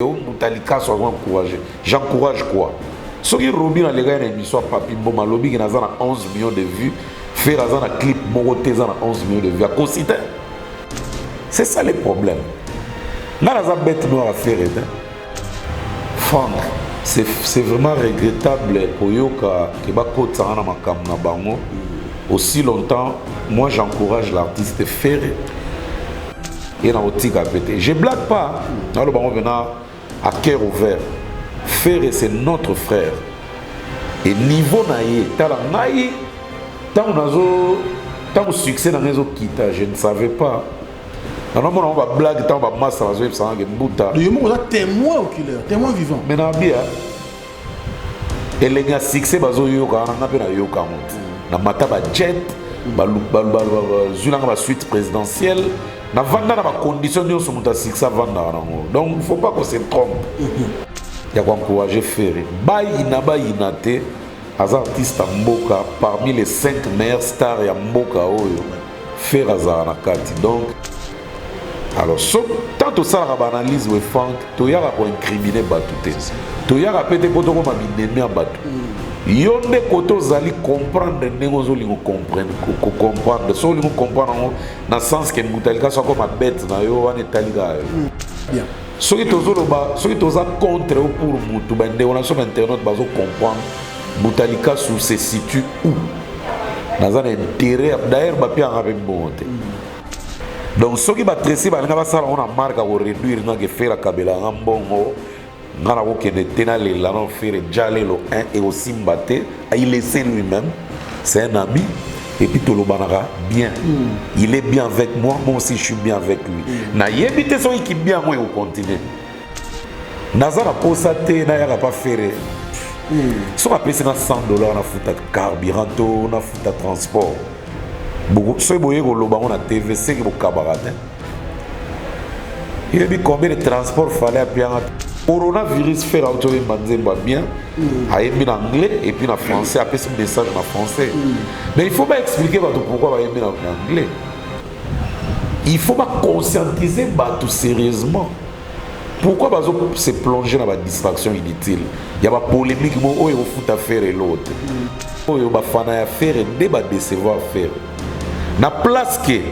Mbuta Likasu azo encourager. J'encourage quoi? Soki Robin aleka na émission ya Papi Mboma alobi ke naza na 11 millions de vues, Ferre aza na clip moko te eza na 11 millions de vues, akosi te. C'est ça le problème. Nga naza bête noire à Ferre te. Franck, c'est vraiment regrettable koyoka ke bakotisaka na makambo na bango aussi longtemps. Moi, j'encourage l'artiste Ferre ye na kotika pe te. Je blague pas, naloba bango mpena à cœur ouvert. Ferre, c'est notre frère et niveau na ye, tala ngai ntango nazo, ntango succès na ngai ezokita, je ne savais pas. Nanomona ngo bablague ntango bamasa bazoyebisanga ke Mbuta. Yo moko oza témoin oculaire, témoin vivant. Mais na bia elengi ya succès bazoyoka wana, nga mpe nayoka yango te. Na mata bajet, bazwi nanga basuite présidentielle, navanda na bacondition nyonso moto ya succès avandaka nango. Donc il faut pas qu'on se trompe ya koencourager Ferre. Bayina bayina te, aza artiste ya mboka, parmi les cinq meilleurs stars ya mboka oyo, Ferre azalaka na kati. Donc alors, so tant tosalaka baanalyse we, Frank, toyaka koincriminer bato te, toyaka mpe te mpo tokoma binemi ya bato. Yo nde kote ozali comprendre ndenge ozolinga comprendre. So olingi comprendre yango na sens ke Mbuta Likasu akoma bête na yo, wana etali kaka yo. Soki tozoloba, soki toza contre ou pour mutu, bandeko na biso bainternaute bazocomprendre Mbuta Likasu se situe où. Naza na intérêt, d'ailleurs bapianga mpe mbongo te. Donc soki batresi balinga basala yango na marque ya koréduire nga ke Ferre akabelanga mbongo, nga na kokende te, nalela na Ferre jalelo 1 ekosimba te. Il essaie lui-même, c'est un ami et puis tolobanaka bien. Il est bien avec moi, moi aussi je suis bien avec lui. Nayebi te soki kibia yango ekocontinue. Naza na posa te nayaka pa Ferre. Soki apesi nga 100 $, nafuta carburant to nafuta transport. Soki boye koloba ngo na TV, seki bokabaka te. Yebi combien de transport fallait apianga coronavirus? Ferre auti oyemba nzembo ya bien, ayembi na anglais et puis na français, apesi message na français. Mais il faut baexpliquer bato pourquoi bayembi na anglais. Il faut baconscientiser bato sérieusement pourquoi bazo se plonger na badistraction inutile ya bapolémique mo oyo ekofuta Ferre eloko te. Oyo bafana ya Ferre nde badecevoir Ferre na place ke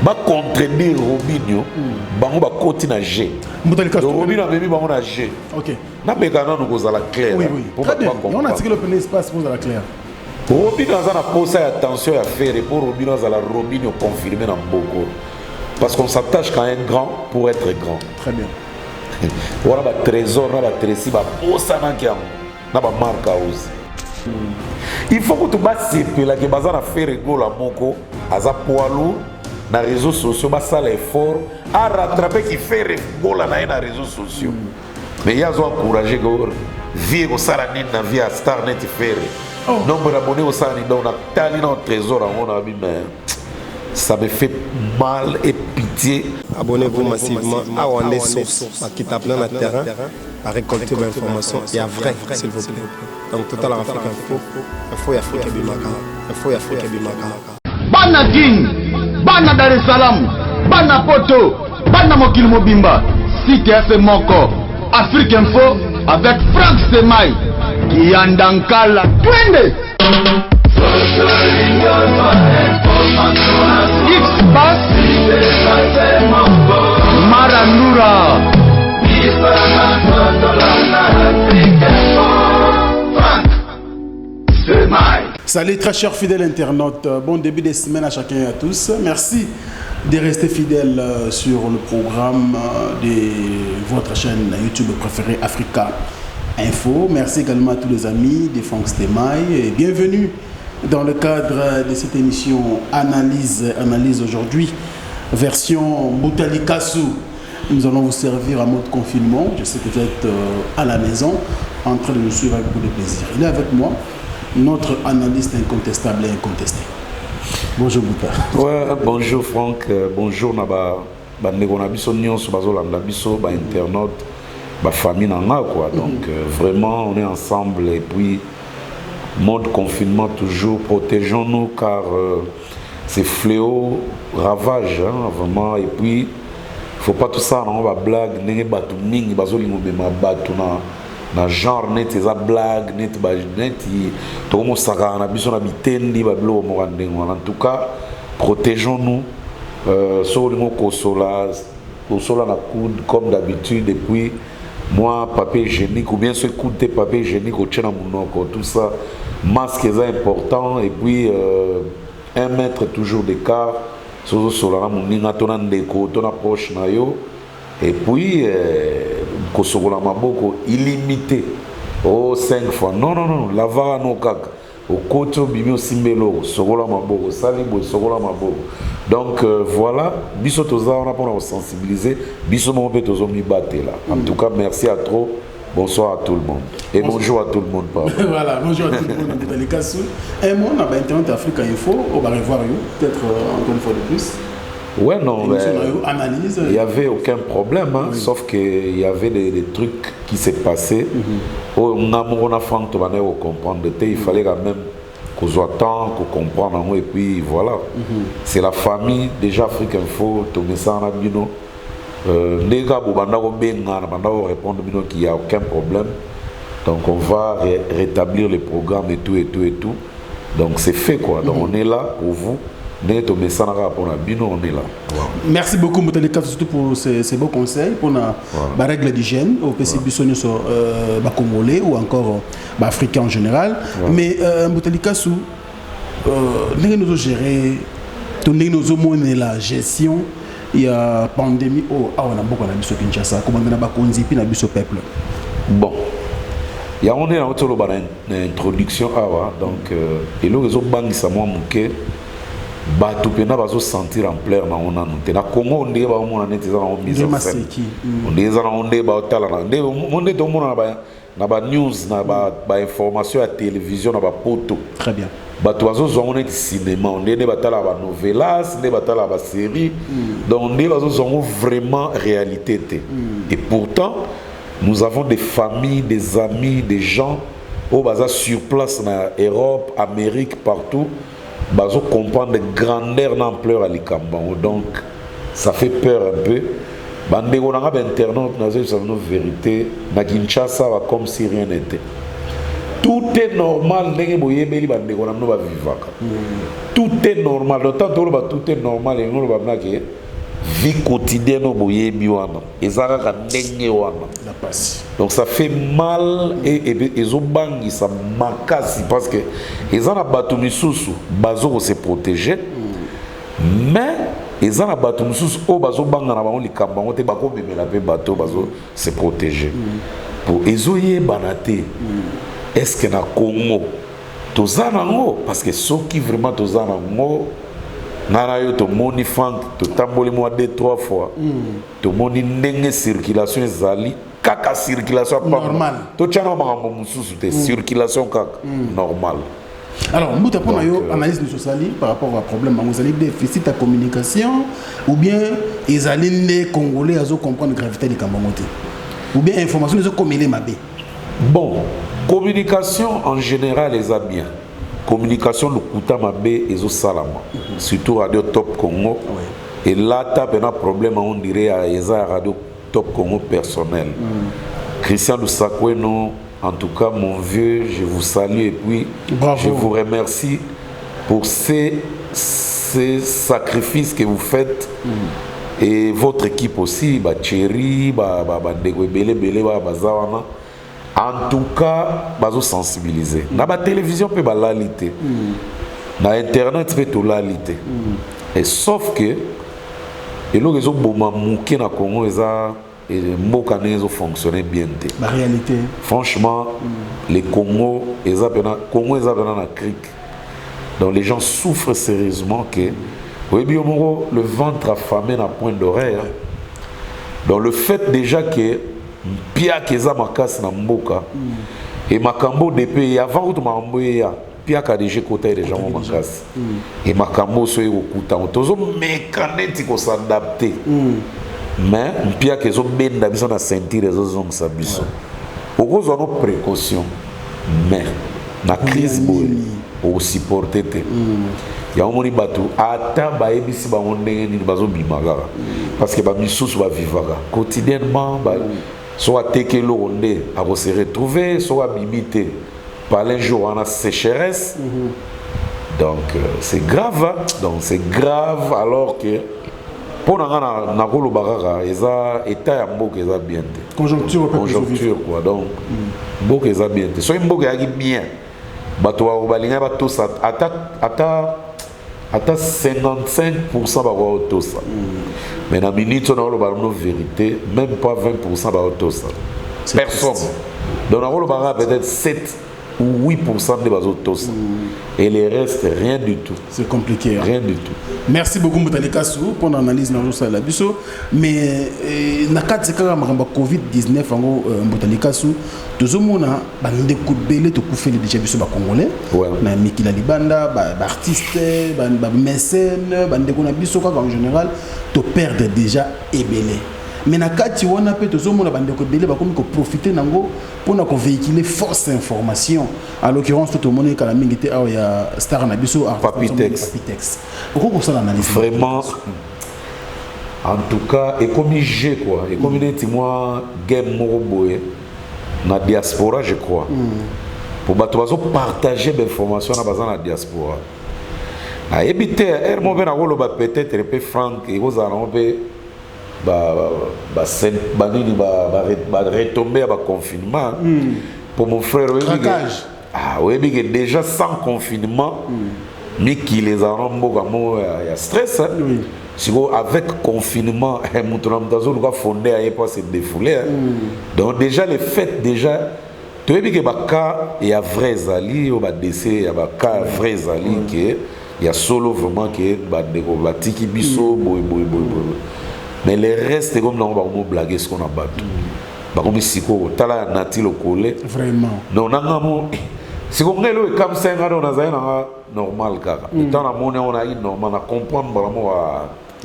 bacontredire Robinio. Bango bakoti na g. Robinio amemi bango na g. Nameka nanu kozala clair. Po bato batikeli pene espace po ozala clair. Robinio aza na posa ya attention ya Ferre mpo Robinio azala Robinio confirmé na mboko, parce qu'on s'attache qu'à un grand pour être grand. Très bien. Wana batrésor na batresi babosanaki yango na bamark house. Il faut kutu basepelaki baza na Ferre Gola moko aza poids lourd na réseaux sociaux, basala effort arattrape ki Ferre Gola na ye na réseaux sociaux. Mais ye azo encourage ke vie ekosala nini na vie ya star neti Ferre, nombre d'abonné kosala nini. Donc natali na trésor yango na bi, mais ça me fait mal et pitié. Abonnez-vous massivement à Wande Source. Bakita plein na terrain à récolter l'information ya vrai, s'il vous plaît. Donc Total Afrique Info, Info ya Afrique ebimaka, Info ya Afrique ebimaka. Bana Kin, bana Dar es Salaam, bana Poto, bana mokili mobimba, site f moko, Afrique Info avec Frank Semai Kiyandankala, twende X-Bas Marandura. Salut très chers fidèles internautes, bon début de semaine à chacun et à tous. Merci de rester fidèles sur le programme de votre chaîne YouTube préférée, Africa Info. Merci également à tous les amis de Franck Stemay et bienvenue dans le cadre de cette émission Analyse, Analyse aujourd'hui, version Mbuta Likasu. Nous allons vous servir en mode confinement. Je sais que vous êtes à la maison en train de nous suivre avec beaucoup de plaisir. Il est avec moi, notre analyste incontestable et incontesté. Bonjour Mbuta. Ouais, bonjour Franck, bonjour na ba bandeko na biso nyonso bazolanda biso, ba internaute, ba famille na nga quoi. Donc vraiment on est ensemble et puis mode confinement toujours, protégeons-nous car ces fléaux ravagent, hein, vraiment, et puis Faut pas tosala nango bablague ndenge bato mingi bazolinga obema bato na genre neti eza blague, neti neti tokomosakana na biso na bitendi, babiloko moko ya ndenge wana. En tout cas, protégeons nous. Soki olingi okosola, kosola na coude comme d'habitude, et puis moi, papier hygiénique, ou bien soki coude te, papier hygiénique otie na monoko, tout ça. Masque eza important, et puis 1 mètre toujours d'écart soki ozosola na moninga to na ndeko to na proche na yo. Et puis kosokola maboko illimité o 5 fois, non, non, non, lavaka no kaka. Okoti, obimi, osimbi eloko, sokola maboko, osali boye, sokola maboko. Donc voilà, biso toza wana mpona kosensibiliser biso moko mpe tozomibatela. En tout cas, merci à trop. Bonsoir à tout le monde et bonjour à tout le monde, pardon. Voilà, bonjour à tout le monde. Mbuta Likasu, un mot na bainternet Africa Info on va revoir yo peut-être encore une fois de plus. Ouais, non, mais analyse. Il n'y avait aucun problème, hein, oui. Sauf qu'il y avait des trucs qui s'est passé. Oyo nga moko na Frank tobandaki kocomprendre te. Il fallait quand même kozwa temps kocomprendre yango, et puis voilà. C'est la famille déjà, Afrique Info, tomesana na bino. Ndenge kaka bobanda kobenga na banda korépondre bino qu'il y a aucun problème. Donc on va rétablir les programmes et tout et tout et tout. Donc c'est fait, quoi. Donc on est là pour vous, ndenge tomesana kaka mpona bino, on est là. Wow. Merci beaucoup, Mbuta Likasu, surtout pour ces beaux conseils pour la voilà. Règle d'hygiène opesi biso nyonso bacongolais ou encore baafricain en général. Mais Mbuta Likasu, ndenge nozogérer to ndenge nozomonela gestion ya pandémie oyo awa na mboka na biso Kinshasa, kobanda na bakonzi mpe na biso peuple? Bon, yango nde nango toloba na introduction awa. Donc eloko ezobangisa mwa moke, bato mpena bazosentir ampleur nango nanu te na Congo. Ndenge baomona neti eza nango mise en scène, ndenge eza nango, nde baotala na nde tomona na banews, na bainformation ya télévision na bapoto. Très bien. Bato bazozwa yango neti cinéma, nde nde batalaka banovelas, nde batalaka basérie. Donc nde bazozwa yango vraiment réalité te. Et pourtant nous avons des familles, des amis, des gens oyo baza sur place na Europe, Amérique, partout, bazocomprendre grandeur na ampleur ya likambo yango. Donc ça fait peur un peu. Bandeko na nga bainternaute, nazoyebisa bino vérité: na Kinshasa ba comme si rien n'était, tout est normal. Ndenge boyebeli bandeko na bino bavivaka, tout est normal. Donc tant toloba tout est normal, elingi oloba binake vie quotidienne oyo boyebi wana eza kaka ndenge wana. Donc ça fait mal et ezobangisa makasi, parce que eza na bato misusu bazokose protéger, mais eza na bato mosusu oyo bazobanga na bango likambo yango te, bakomemela mpe bato bazo se protéger po ezoyebana te. Est ce que na Congo toza nango? Parce que soki vraiment toza nango, ngai na yo tomoni, Frank, totamboli mwa deux trois fois, tomoni ndenge circulation ezali kaka circulation ya pamba. Normal. Totyana makambo mosusu te, circulation kaka normal. Alors mbuta, mpona yo, analyse nyonso osali par rapport à problème yango, ezali déficit ya communication ou bien ezali nde congolais azocomprendre gravité likambo yango te, ou bien information ezokomele mabe? Bon, communication en général eza bien. Communication lokuta mabe ezosalama, surtout Radio Top Congo. Elata mpena problème, on dirait eza ya Radio Top Congo personnel. Christian Lusakweno, en tout cas mon vieux, je vous salue et puis Bravo. Je vous remercie pour ces sacrifices que vous faites et votre équipe aussi, ba Thierry, ba ndeko ebele ebele ba baza wana. En tout cas bazosensibiliser na batélévision mpe balali te, na internet mpe tolali te. Et sauf que eloko ezoboma moke na Congo eza mboka ndenge ezofonctionne bien te. Baréalité. Franchement, le Congo eza pena, Congo eza pena na cric. Donc les gens souffrent sérieusement, que oyebi yo moko, le ventre affamé n'a point d'oreille, hein. Donc le fait déjà que mpiaka eza makasi na mboka e makambo depe avant kutu makambo eya, mpiaka déjà ekota ye déjà mo makasi e makambo oso ekokuta ngo, tozomeka neti kos'adapter, mais mpiaka ezobenda biso na ceinture, ezozongisa biso. Okozwa no précaution, mais na crise boye okosupporte te. Yango moni bato ata bayebisi bango ndenge nini, bazobima kaka, parce que bamisusu bavivaka quotidiennement ba, soki ateki eloko nde akose retrouver. Soki abimi te, par un jour wana sécheresse. Donc c'est grave, hein? Donc c'est grave. Alors que mpo na nga, nakoloba kaka eza état ya mboka eza bien te. Conjoncture. Conjoncture quoi. Donc mboka eza bien te. Soki mboka eyaki bien, bato balingai batosa ata 55 % bakoka kotosa. Mais na minute oyo, nakoloba no vérité, même pas 20 % bakotosa, personne. Donc nakoloba kaka peut-être 7 ou 8 % nde bazotosa et le reste, rien du tout. C'est compliqué, hein? Rien du tout. Merci beaucoup, Mutale Kasu, pour l'analyse na osala biso. Mais na kati kaka makambo ya COVID-19 yango, Mutale Kasu, tozomona bandeko ebele tokufeli déjà, biso bacongolais na mikili ya libanda, baartiste, bamécène, bandeko na biso kaka en général, toperdre déjà ebele. Mais na kati wana mpe tozomona bandeko ebele bakomi koprofite nango mpona kovéhicule fausse information. À l'occurrence, to tomoni kala mingi te awa ya star na biso. Papi Tex. Papi Tex, okoki kosala analyse? Vraiment, en tout cas ekomi jeu quoi, ekomi neti mwa game moko boye na diaspora, je crois, po bato bazopartage bainformation na baza na diaspora. Nayebi te, ere mo mpe nakoloba peut-être mpe Frank ekozala nango mpe banini, baretombées ya baconfinement. Po mon frère, oyebi ke déjà sans confinement, mikili ezala na mboka moko ya stress. Sikoyo avec confinement, moto na moto azoluka fonde aye po ase défouler. Donc déjà le fait, déjà toyebi ke bacas ya vrai ezali, oyo badécès ya bacas ya vrai ezali, ke ya solo vraiment ke bandeko batiki biso boye boye boye boye. Mais le reste, comme nango bakomi blague siko na bato, bakomi sikoyo kotala ya Nati Lokole. Vraiment. Donc nanga mo siko ngai eloko ekamisa nga, donc nazali nanga normal kaka. Ntango namoni yango, nayaki normal, na comprendre mbala moko.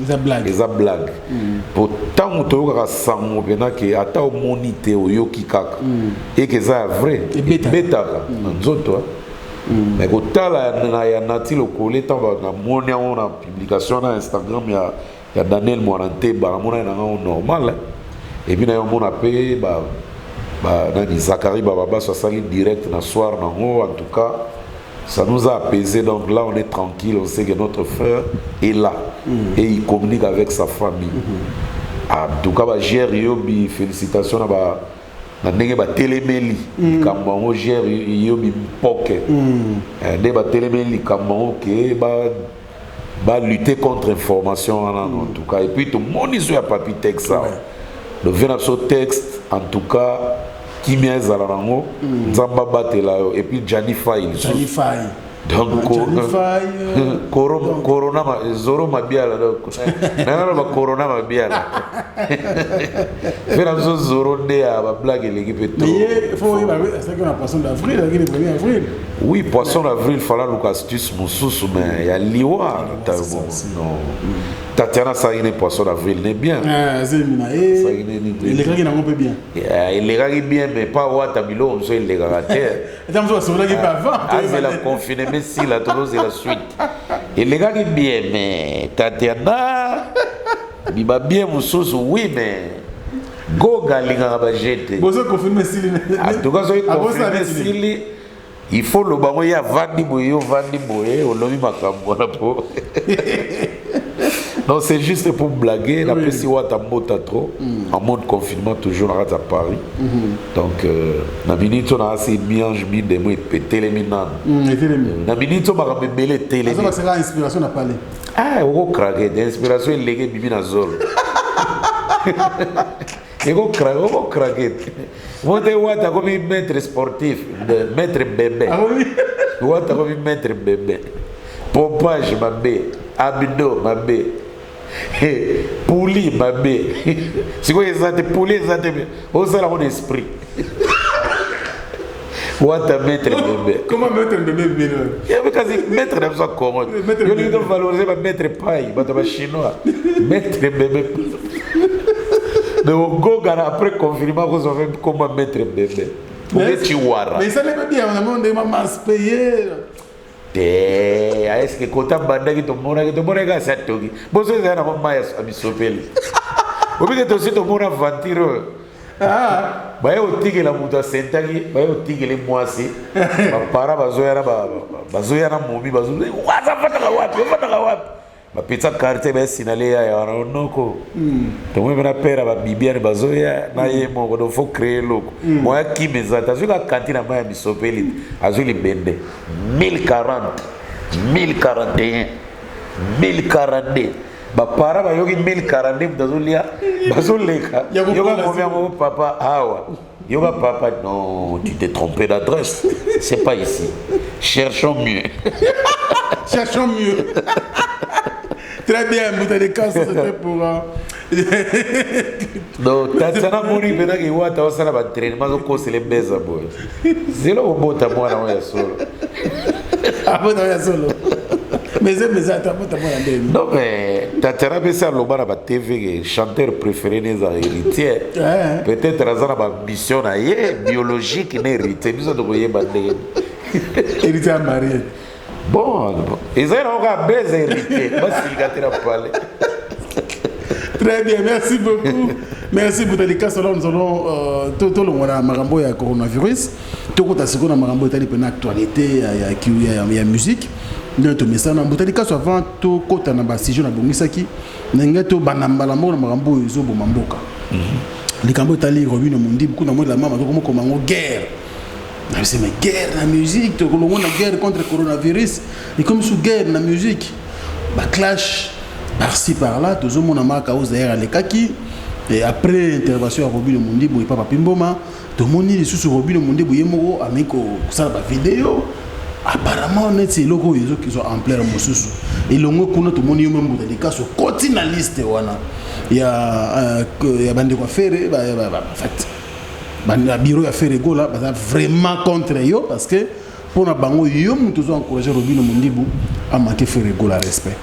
Eza blague. Eza blague, po ntango toyokaka sango mpena ke ata omoni te, oyoki kaka eke eza ya vrai, ebetaka na nzoto. Mais kotala ya Nati Lokole, ntango namoni yango na publication na Instagram ya Daniel Mwana Nteba, namonaki nanga ngo normal. Et puis na yo omona mpe nani, Zakari Bababaso asali direct na soir nango. En tout cas, ça nous a apaisé. Donc là, on est tranquille, on sait que notre frère est là et il communique avec sa famille. En tout cas, bagere yobi, félicitations na ba na ndenge batelemeli likambo yango. Gere yobi mpoke nde batelemeli likambo yango ke ba lutter contre information wana. En tout cas, et puis tomoni so ya Papi Tex awa, le vieux na biso texte. En tout cas, kimia ezala nango, Nzambe abatela yo. Et puis Jani Fai. Jani Fai. Donc corona zoro mabiala, donc nanga corona mabiala mpe na biso zoro nde ya bablague eleki mpe. Poisson d'avril. Oui, poisson d'avril, fala luka astuce mosusu, mais ya liwa non. Tatiana asalaki ne poisson d'avril ne bien. Elekaki nango mpe bien. Elekaki bien, mais pas wata biloko mosusu elekaka te. Azela confinement esila, tozozela suite. Elekaki bien, mais Tatiana biba bien mosusu, oui, mais Goga alingaka baje te. En tout cas, soki confinement esili, il faut loba ngo ye avandi boye, yo ovandi boye, olobi makambo wana po. Non, c'est juste pour blaguer. Napesi wata mbota trop en mode confinement, toujours na kati ya Paris. Donc na minute oyo naasi mi-ange mi-démon epetelemi nanu. Na minute oyo makambo ebele etelemi. Inspiration na palais. Ah, okokrake te, inspiration eleki, ebimi na zolo, okokrake te. Mo te, wata akomi maître sportif, maître bébé. Wata akomi maître bébé, pompage mabe, abdo mabe, puli mabe. Sikoyo eza te, puli eza te, osala ngo na esprit. Wata maître bébé. Comment maître bébé bébé? Yabe kasi maître na biso ya Congo, yo lingi tovaloriser bamaître pai, bato bachinois, maître bébé. Donc ogoga na après confinement kozwa mpe komba maître bébé obe chiwara. Mais ça n'est pas bien, on a demandé maman payé. Te, est-ce que kota bandaki, tomonaki, tomonaki kasi atoki boso ezali nango mai ya misopeli. Obike tosi tomona vantire oyo baye kotikela moto asentaki, baye kotikele mwasi, bapara bazoya na bazoya na momi, bazoaza fataka wapi, ofataka wapi, bapetisa quartier, baesinale ya wana onoko. Tomoni mpe na pere babibiane bazoya na ye moko. Donc faut créer eloko moya kima eza te. Azwi kaka kanti na mai ya misopeli te, azwi libende 1040, 1041, 1042. Bapara bayoki 1042, moto azolia, bazoleka. Ya kokola. Yoka momi yango, papa awa, yoka papa, non, tu t'es trompé d'adresse, c'est pas ici, cherchons mieux. Cherchons mieux. Très bien, Moutalika, ça c'était pour Donc Tatiana moni mpenaki wata osala baentraînement, azokosela ebeza boye, zelo kobota mwana oyo ya solo. Abota ya solo. Mais attends, abota mwana ndeni. Non, mais Tatiana mpe se aloba na batv ke chanteur préféré ne ezala Héritier. Peut-être aza na baambition na ye biologique na Héritier, biso tokoyeba ndenge. Héritier a marié. Bon, ezali nango kaka beza Héritier, basilika te na pale. Très bien, merci beaucoup. Merci Boutalika. Alors nous allons tout tout le monde na makambo ya coronavirus. Tout kota siko na makambo etali pena actualité ya musique. Nde tomesana Boutalika so avant to kota na ba sujet na bongisaki ndenge to banambala moko na makambo oyo ezoboma mboka. Likambo etali Robinho Mundibu kuna moi la mama tokoma komango guerre. Na biso, mais guerre na musique, tokolongo na guerre contre coronavirus et comme sous guerre na musique, ba clash par-ci par-là, tozomona maka oyo Zaire alekaki. Et après intervention ya Robinho Mundibu epa Papi Mboma, tomoni lisusu Robinho Mundibu ye moko ameki kosala bavideo, apparemment neti eloko oyo ezokezwa ampleur mosusu elongo kuna. Tomoni yo mpe Mbuta Likaso koti na liste wana ya bandeko ya Ferre. En fait, ba bureau ya Ferre Gola baza vraiment contre yo, parce que mpona bango yo moto ozo encourager Robinho Mundibu amanquer Ferre Gola respect.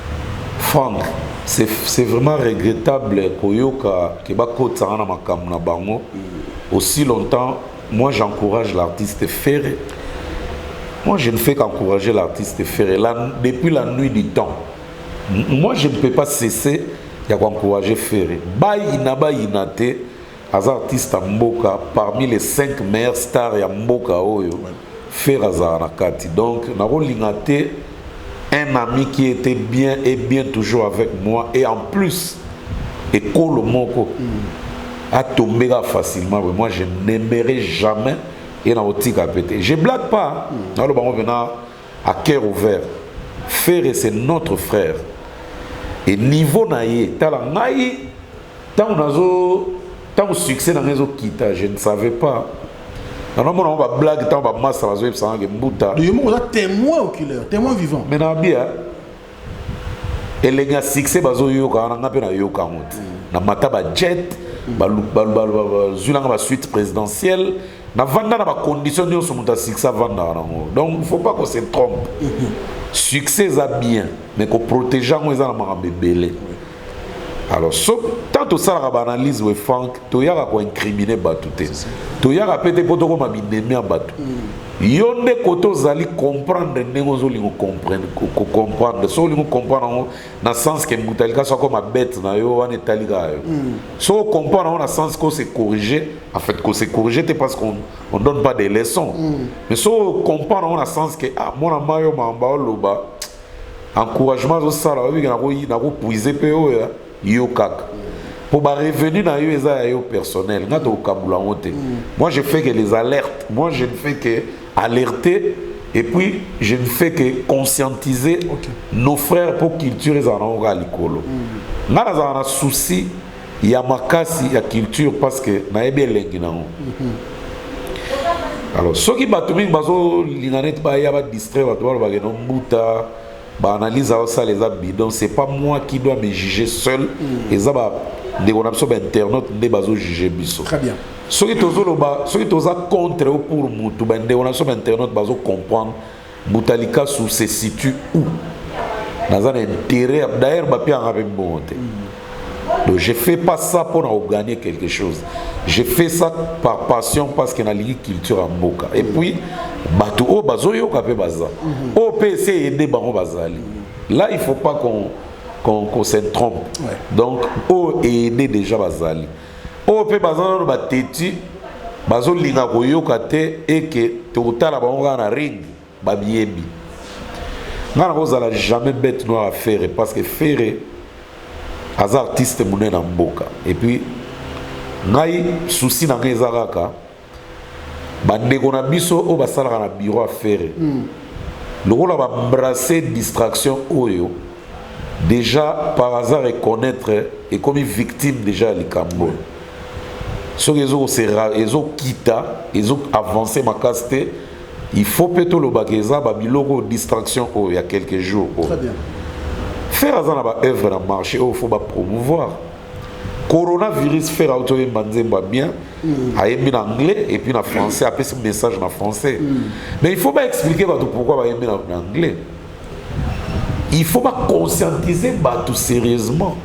Frank, c'est vraiment regrettable koyoka ke bakotisanga na makambo na bango aussi longtemps. Moi, j'encourage l'artiste Ferre. Moi, je ne fais qu'encourager l'artiste Ferre. Là, depuis la nuit du temps, moi, je ne peux pas cesser ya koencourager Ferre. Bayina bayina te, aza artiste ya mboka. Parmi les cinq meilleures stars ya mboka oyo, Ferre azala na kati. Donc nakolinga te un ami qui était bien et bien toujours avec moi et en plus ekolo moko atombeka facilement. Moi, je n'aimerais jamais et nakotika pe te. Je blague pas, naloba ngo mpena à cœur ouvert. Ferre, c'est notre frère et niveau na ye, tala ngai ntango nazo, ntango succès na ngai ezokita, je ne savais pas, nanomona ngo bablague ntango bamasa bazoyebisanga ke Mbuta. Yo moko oza témoin oculaire, témoin vivant. Mais na bia elengi ya succès bazoyoka wana, nga mpe nayoka yango te. Na mata bajet, bazwilanga basuite présidentielle, navanda na bacondition nyonso moto ya succès avandaka nango. Donc faut pas qu'on se trompe, succès eza bien, mais koprotéger yango eza na makambo ebele. Alors so tant tosalaka baanalyse we, Frank, toyaka koincriminer bato te, toyaka mpe te mpo tokoma binemi ya bato. Yo nde kote ozali comprendre ndenge ozolinga comprendre. So olingi comprendre yango na sens ke moto alika so akoma bete na yo wana, etali kaka yo. So ocomprendre yango na sens ko se corriger, en fait ko se corriger te, parce qu'on on donne pas des leçons, mais so comprendre yango na sens ke ah, mwana mai oyo makambo aoloba, encouragement azosala, oyebike nakopuise mpe oyo yo kaka mpo barevenu na yo eza ya yo personnel, nga tokokabula yango te. Moi, je fais que les alertes. Moi, je ne fais que alerter et puis je ne fais que conscientiser nos frères mpo culture ezala nango kaka likolo. Nga nazala na souci ya makasi ya culture parce que nayebi elengi nango. Alors soki bato mingi bazolinga neti baya badistraire bato, balobake no Mbuta baanalyse aosala eza bidon, c'est pas moi qui dois me juger seul, eza bandeko na biso bainternaute nde bazojuge biso. Très bien. Soki tozoloba, soki toza contre ou pour mutu, bandeko na biso bainternaute bazocomprendre Mbuta Likasu se situe où. Naza na intérêt, d'ailleurs bapianga mpe mbongo te. Donc je fais pas ça pour gagner quelque chose. Je fais ça par passion parce que nalingi culture ya mboka. Et puis bato oyo bazoyoka mpe baza oyo mpe ese aider bango bazali. Là, il faut pas qu'on se trompe. Donc oyo aider déjà bazali, oyo mpe baza nano bateti, bazolinga koyoka te eke tokotala bango kaka na ring. Babiyebi nga nakozala jamais bête noire à Ferre, parce que Ferre aza artiste monene na mboka. Et puis ngai, souci na ngai eza kaka bandeko na biso oyo basalaka na bureau ya Ferre, lokola baembrasser distraction oyo déjà par hasard reconnaître ekomi victime déjà ya likambo. Soki ezokita, ezoavance makasi te, il faut mpe tolobaka eza babiloko distraction oyo ya quelques jours oyo. Très bien. Ferre aza na baœuvre na marché oyo faut bapromouvoir. Coronavirus, Ferre auti oyemba nzembo ya bien, ayembi na anglais et puis na français, apesi message na français. Mais il faut baexpliquer bato pourquoi bayembi na anglais. Il faut baconscientiser bato sérieusement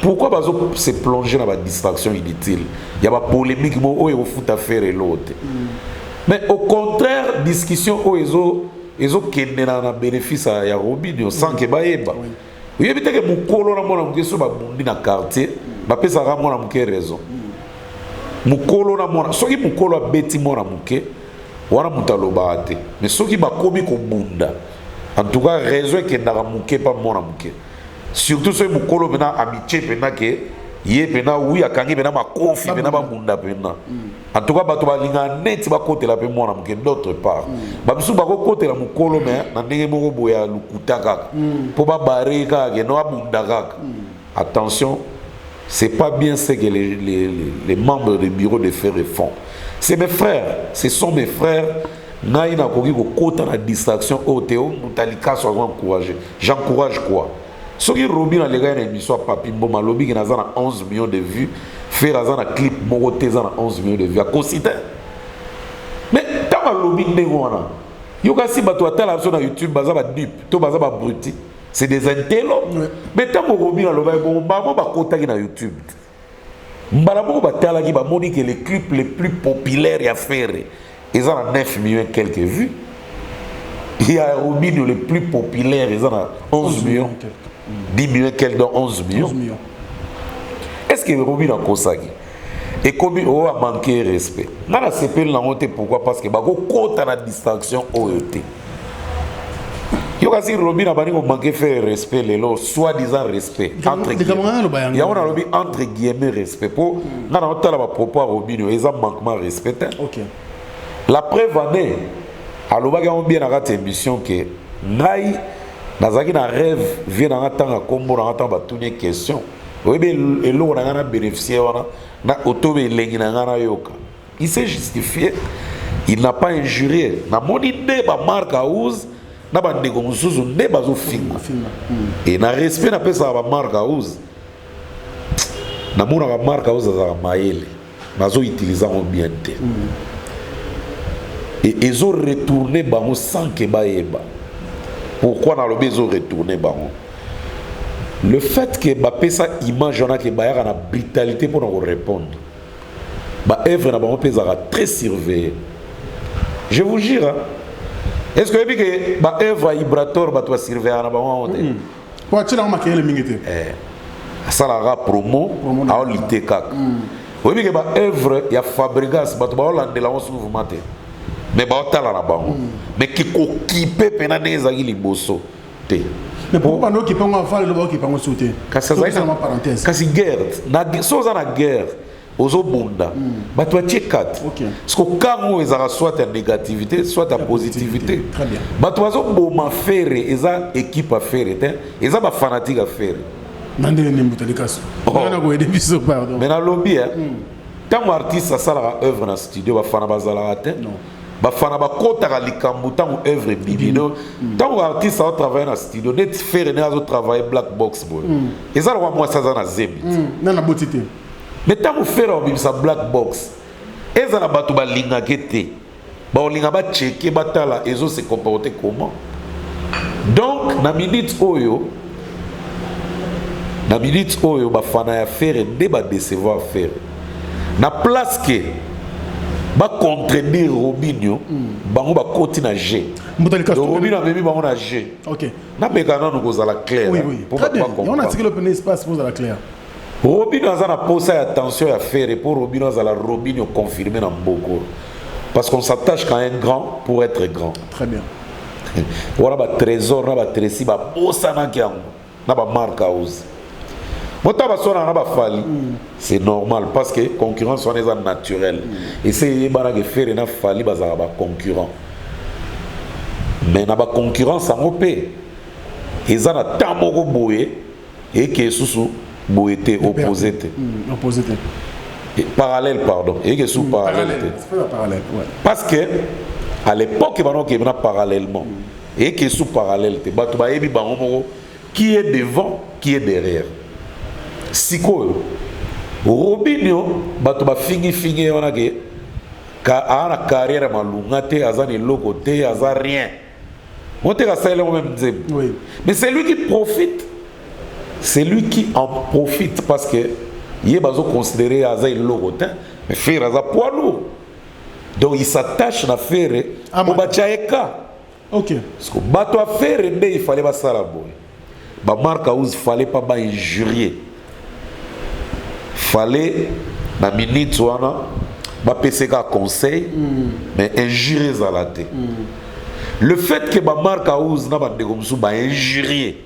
pourquoi bazo se plonger na badistraction inutile ya bapolémique moko oyo ekofuta Ferre eloko te. Mais au contraire, discussion oyo ezokende na bénéfice ya Robinio sans ke bayeba. Oyebi teke mokolo na mwana moke so babundi na quartier, bapesaka mwana moke raison. Mokolo na mwana, soki mokolo abeti mwana moke wana, moto alobaka te. Mais soki bakomi kobunda, en tout cas raison ekendaka moke mpa mwana moke, surtout soki mokolo mpena amitié mpena ke ye mpena wi akangi mpena makofi mpena babunda mpena. En tout cas bato balingaka neti bakotela mpe mwana moke. D'autre part, bamisusu bakokotela mokolo, me na ndenge moko boye ya lokuta kaka mpo babare kaka keno abunda kaka. Attention, c'est pas bien ce que les membres du bureau de Ferre font. C'est mes frères, ce sont mes frères. Ngai nakoki kokota na distraction oyo te. O moto alikaso azo encourage, j'encourage quoi? Soki Robin alekaki na émission ya Papi Mboma, alobiki naza na 11 millions de vues, Ferre aza na clip moko te eza na 11 millions de vues, akosi te. Mais ntango alobi ndenge wana, yoka si bato batala biso na YouTube baza badupe to baza babruti, c'est des intellos. Mais ntango Robin alobaki bongo, bango bakotaki na YouTube mbala moko, batalaki, bamoni ke le clip le plus populaire ya Ferre eza na 9 millions et quelques vues, ya Robinio le plus populaire eza na 11 millions, 10 millions et quelques, donc 11 millions. 11 millions. Est ce que Robin akosaki? Ekomi oyo amanke respect. Nga nasepeli nango te. Pourquoi? Parce que bakokota na distraction oyo te. Yo kasi Robin abandi komanke Ferre respect lelo, soi disant respect entre Likambo nga naloba yango. Yango nalobi entre guillemets respect, mpo nga na otala bapropos ya Robin oyo eza manquement respect te. La preuve en est, alobaki yango bien na kati ya émission ke ngai nazalaki na rêve vie na nga ntango akombo na nga, ntango batuni question, oyebi eloko na ngai na bénéficier wana na otobe elengi na ngai nayoka. Il s'est justifié, il n'a pas injurié. Namoni nde bamarke house na bandeko mosusu nde bazofinga. E na respect napesaka bamarke house, namonaka marke house azalaka mayele, bazoutilize yango bien te e ezoretourne bango sans ke bayeba. Pourquoi nalobi ezoretourne bango? Le fait ke bapesa image wana ke bayaka na brutalité mpona korépondre, baœuvre na bango mpe ezalaka très surveillé, je vous jure, hein. Est ce que oyebi ke baœuvre ya Ibrator bato basurveillaka na bango yango te? Po atiela yango makelele mingi te. Asalaka promo. Promo na aolite kaka. Oyebi ke baœuvre ya Fabregas bato baolandela yango souvent te, mais baotala na bango, mais kikokipe mpena ndenge ezalaki liboso te. Mais pourquoi bando okipe yango avant, lelo baokipe yango su te? Kasi azalaki Tokosala parenthèse. Kasi guerre na so oza na guerre, ozobunda, bato batie kate. Parce que kango ezalaka soit ya négativité, soit ya positivité. Très bien. Bato bazoboma Ferre, eza équipe ya Ferre te, eza bafanatique ya Ferre. Na ndenge nini, mbuta likaso? Oh. Nga na koyede biso, pardon. Mais nalobi ntango artiste asalaka œuvre na studio, bafana bazalaka te. Bafana bakotaka likambo ntango œuvre ebimi. Donc ntango artiste azotravaille na studio, neti Ferre ndenge azotravaille Black Box boye, eza lokwa mwasi aza na zemi. Na naboti te. Mais ntango Ferre abimisa Black Box, ezala bato balingaka te, baolinga bacheke, batala ezo se comporter comment. Donc na minute oyo Na minute oyo, bafana ya Ferre nde badécevoir Ferre. Na place ke bacontredire Robinio, bango bakoti na g. Mbuta Likasu. Donc Robinio amemi bango na g. Nameka nanu kozala clair. Oui, oui. Po Très bato bien. On a bacomprendre. tiré le espace pour la clair. Robinio aza na posa ya attention ya Ferre mpo Robinio azala Robinio confirmé na mboko, parce qu'on s'attache qu'à un grand pour être grand. Très bien. Wana batrésor na batresi babosanaki yango na bamark house mota baswana na bafali, c'est normal, parce que concurrence wana eza naturelle. Ese eyebanaka, Ferre na Fally bazalaka baconcurrent, mais na baconcurrence yango mpe eza na temps moko boye eke esusu boye te, opposé te. Opposé te. Parallèle, pardon, eke esusu parallèle te. C'est pas parallèle, ouais. Parce que à l'époque banokende na parallèlement, eke esu parallèle te. Bato bayebi bango moko qui est devant, qui est derrière. Sikoyo Robinio, bato bafingifingi ye wana ke aa na carrière ya malunga te, aza na eloko te, aza rien moteka, asaleli yango même nzembo. Mais c'est lui qui profite, c'est lui qui en profite, parce que ye bazoconsidérer aza eloko te, mais Ferre aza poids lourd, donc il s'attache na Ferre Ah, po batya ye ka. Parce que bato ya Ferre nde il fallait basala boye. Bamark House, fallait pas bainjurier, fallait na minute wana bapeseka conseil, mais injure ezala te. Le fait que bamark House na bandeko mosusu bainjurie,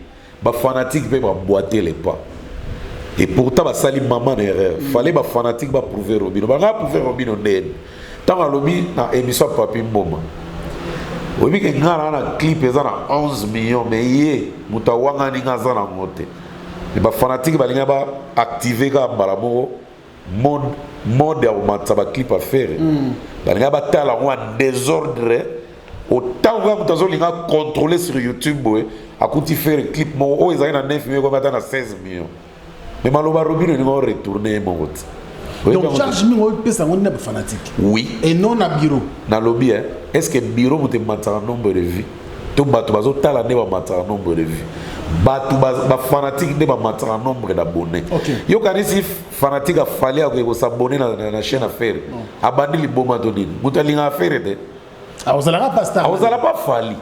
bafanatique mpe baboite le pas, et pourtant basali mama na erreur. Fallait bafanatique baprouve Robino, banga prouve Robino ndeni. Ntango alobi na émission ya Papi Mboma, oyebi ke nga na clip eza na 11 millions, mais ye moto awangani nga aza nango te. Me bafanatique balingi baactive kaka mbala moko mode ya komatisa baclip ya Ferre. Balingi batala yango en désordre. Otango kaka moto azolinga contrôler sur YouTube boye, akuti Ferre clip moko oyo ezalaki na 9 millions ekomi ata na 16 millions. Mais maloba Robino elinga oretourne ye moko te. Oyebi Donc yango te? Charge mingi opesa yango nde na bafanatique Oui. et non na bureau. Nalobi, hein, est ce que bureau moto ematisaka nombre de vues to bato bazotala nde bamatisaka nombre de vues? Bato bafanatique nde bamatisaka nombre d'abonné. Yokanisi fanatique ya Fally akoki kos'abonner na chaîne ya Ferre, abandi liboma to nini? Moto alingaka Ferre te. Ozalaka pasteur. Akozala pa Fally.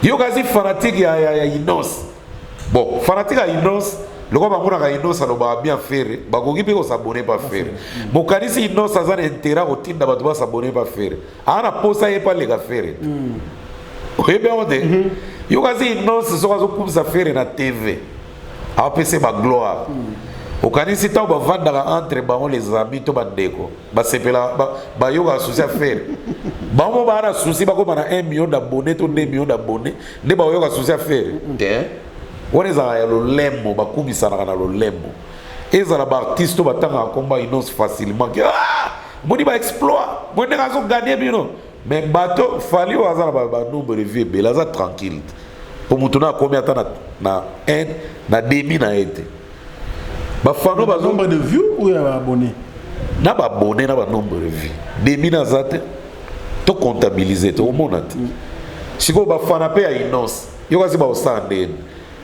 Yokanisi fanatique ya Inos, bon, fanatique ya Inos, lokola bamonaka Inos alobaka bien Ferre, bakoki mpe kos'abonner pa Ferre. Mokanisi Inos aza na intérêt kotinda bato bas'abonner pa Ferre? Aa na posa ye mpe aleka Ferre te. Oyebi yango te? Yokanisi Inos soki azokumisa Ferre na TV, apesa ye bagloire, okanisi ntango bavandaka entre bango, les amis to bandeko, basepela, bayokaka souci ya Ferre? Bango mo baa na souci bakóma na 1 million d'abonné to 2 millions d'abonné nde bakoyoka souci ya Ferre te. Wana ezalaka ya lolemo, bakumisanaka na lolemo. Ezala baartiste oyo batangaka komba Inos facilement ke ah, moni baexploit, moni ndenge azoganye bino. Mais bato Fally oyo aza na banombre de vues ebele, aza tranquille te, po moto na akomi ata na 1 na demi na ye te. Bafano bazo Nombre de vues ou ya abonné? Na baabonné, na banombre de vues, demi naza te. Tocomptabilise te, omona te. Sikoyo bafana mpe ya Inos, yo kasi baosala ndeni?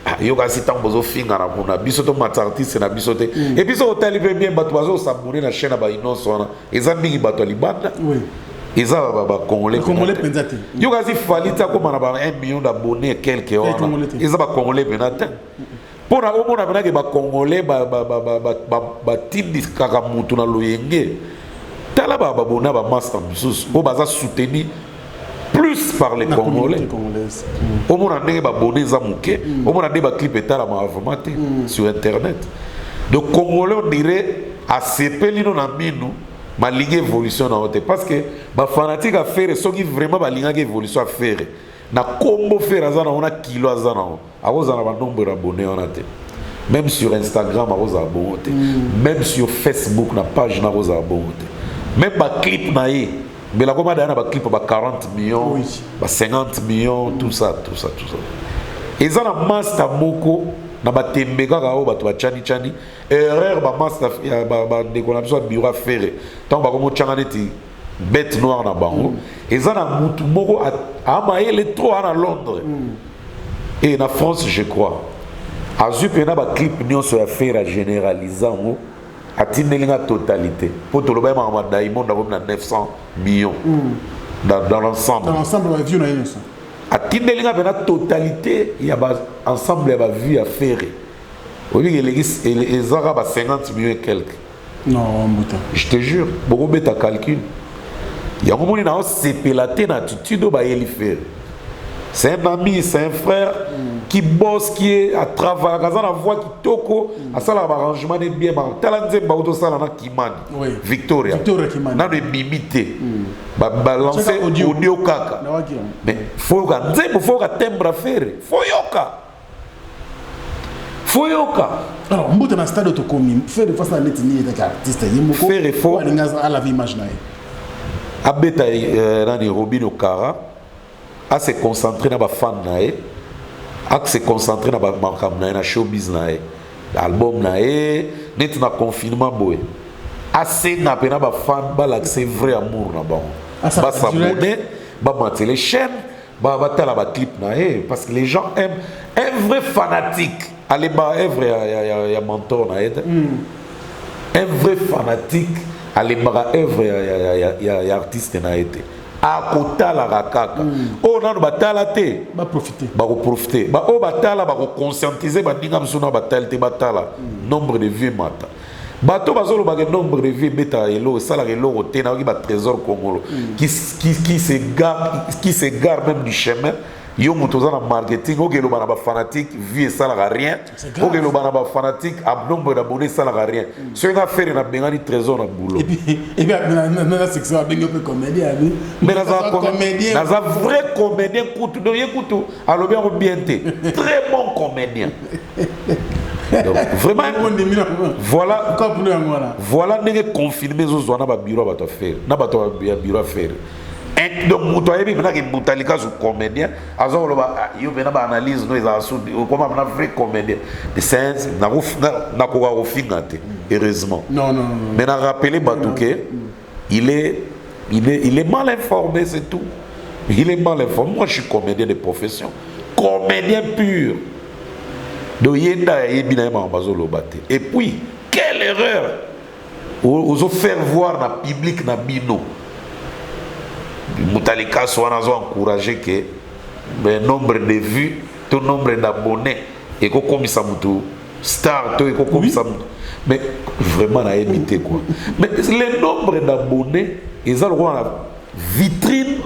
Ah, yo kasi ntango bozofingana kuna, biso tomatisa artiste na biso te. Et puis soki otali mpe bien, bato bazos'abonner na chaîne ya bainonce wana eza mingi bato ya libanda. Eza bacongolais. Bacongolais mpenza te. Yo kasi Fally ti akóma na ba 1 million d'abonné quelque wana, Congolais te. eza bacongolais mpena te. Mpona omona mpenake bacongolais batindikaka mutu na loyenge, tala babona bamaster mosusu oyo baza soutenu plus par les Na Congolais. Communauté congolaise. Omona ndenge babone eza moke, omona nde baclip etalamaka vraiment te sur internet. Donc Congolais, on dirait asepeli no na minu, balingi évolution na yo te, parce que bafanatique ya Ferre, soki vraiment balingaki évolution ya Ferre, na kombo Ferre aza nango, na kilo aza nango, akozala na banombre abonné wana te. Même sur Instagram akozala bongo te, même sur Facebook na page na akozala bongo te, même baclip na ye mbela koma daya na baclip ba 40 millions, ba 50 millions, tout ça, tout ça, tout ça. Eza na master moko na batembe kaka oyo bato batiani-tiani erreur. Bamaster ya bandeko na biso ya bureau ya Ferre, ntango bakomotyanga neti bête noire na bango, eza na mutu moko amayele trop, a na Londres et na France, je crois. Azwi mpena baclip nyonso ya Ferre, agénéralise yango, atindeli nga totalité, mpo toloba ye makambo ya Diamond akomi na 900 millions dans l'ensemble. Dans l'ensemble bavues na ye nyonso. Atindeli nga mpena totalité ya ba ensemble ya bavues ya Ferre. Oyebi eleki ezaka ba 50 millions et quelque. Non, mbuta. Je te jure, bokobeta calcul yango. Moni na osepela te na attitude oyo bayeli Ferre. C'est un ami, c'est un frère qui bosse, qui est atravaillaka, aza na voix kitoko, asalaka baarrangement ne bien. Tala nzembo auti osala na Kimani. Victoria. Victoria Kimani. Nano ebimi te, balance Cheka audio. Audio kaka. Nawaki yango. Mais faut yoka nzembo, faut yoka timbre Ferre, faut yoka, faut yoka. Alors mbuta, na stade tokomi, Ferre face na neti nini etaki artiste ye moko? Ferre oyo alingi alave image na ye. Abeta nani, Robin Okara, ase concentré na bafan na ye, ase concentré na bamakambo na ye, na showbiz na ye, album na ye. Neti na confinement boye, asenga mpe na bafan balakisa vrai amour na bango. Asala basabone, bamatele chaîne, batala baclip na ye, parce que les gens aiment un vrai fanatique. Aleba œuvre ya mentor na ye te. Un vrai fanatique alembaka œuvre ya artiste na ye te, akotalaka kaka. Oyo nano batala te, baprofite. Bakoprofite. Oyo batala bakoconscientiser baninga mosusu na batali te, batala. Nombre de vues mata. Bato bazolobaka nombre de vues ebetaka eloko, esalaka eloko te. Nayoki batrésor Congolo qui s'égare même du chemin. Yo moto oza na marketing, okeloba na bafanatique vues esalaka rien. C'est grave. Okeloba na bafanatique nombre d'abonné esalaka rien. Soki nga Ferre, nabengani Trésor na boulot. Et puis na section abengi mpe comédien abi. Mais naza comédien. Naza vrai comédien kutu. Donc ye kutu alobi yango bien te, très bon comédien. Donc vraiment, voilà. Kopno yango wana. Voilà ndenge confirmé ezozwa na babiro ya bato ya Ferre, na bato ya biro ya Ferre. Donc moto ayebi mpenaki moto azo comédien, aza koloba: "Ah, yo mpena baanalyse no ezala su, okoma mpena vrai comédien." Mais nakoka kofinga te, heureusement. Non, non, non. Mais na rappeler bato ke il est mal informé, c'est tout. Il est mal informé. Moi, je suis comédien de profession, comédien pur. Donc ye nde ayebi na ye makambo azoloba te. Et puis quelle erreur ozo faire voir na public na bino. Moto alikaso wana azo encourager ke mais nombre de vues to nombre d'abonnés ekokomisa motu star to ekokomisa motu. Mais vraiment, nayebi te quoi. Mais le nombre d'abonnés eza lokola na vitrine,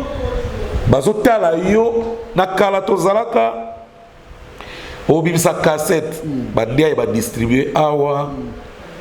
bazotala yo. Na kala tozalaka obimisa cassette, bandia badistribue awa,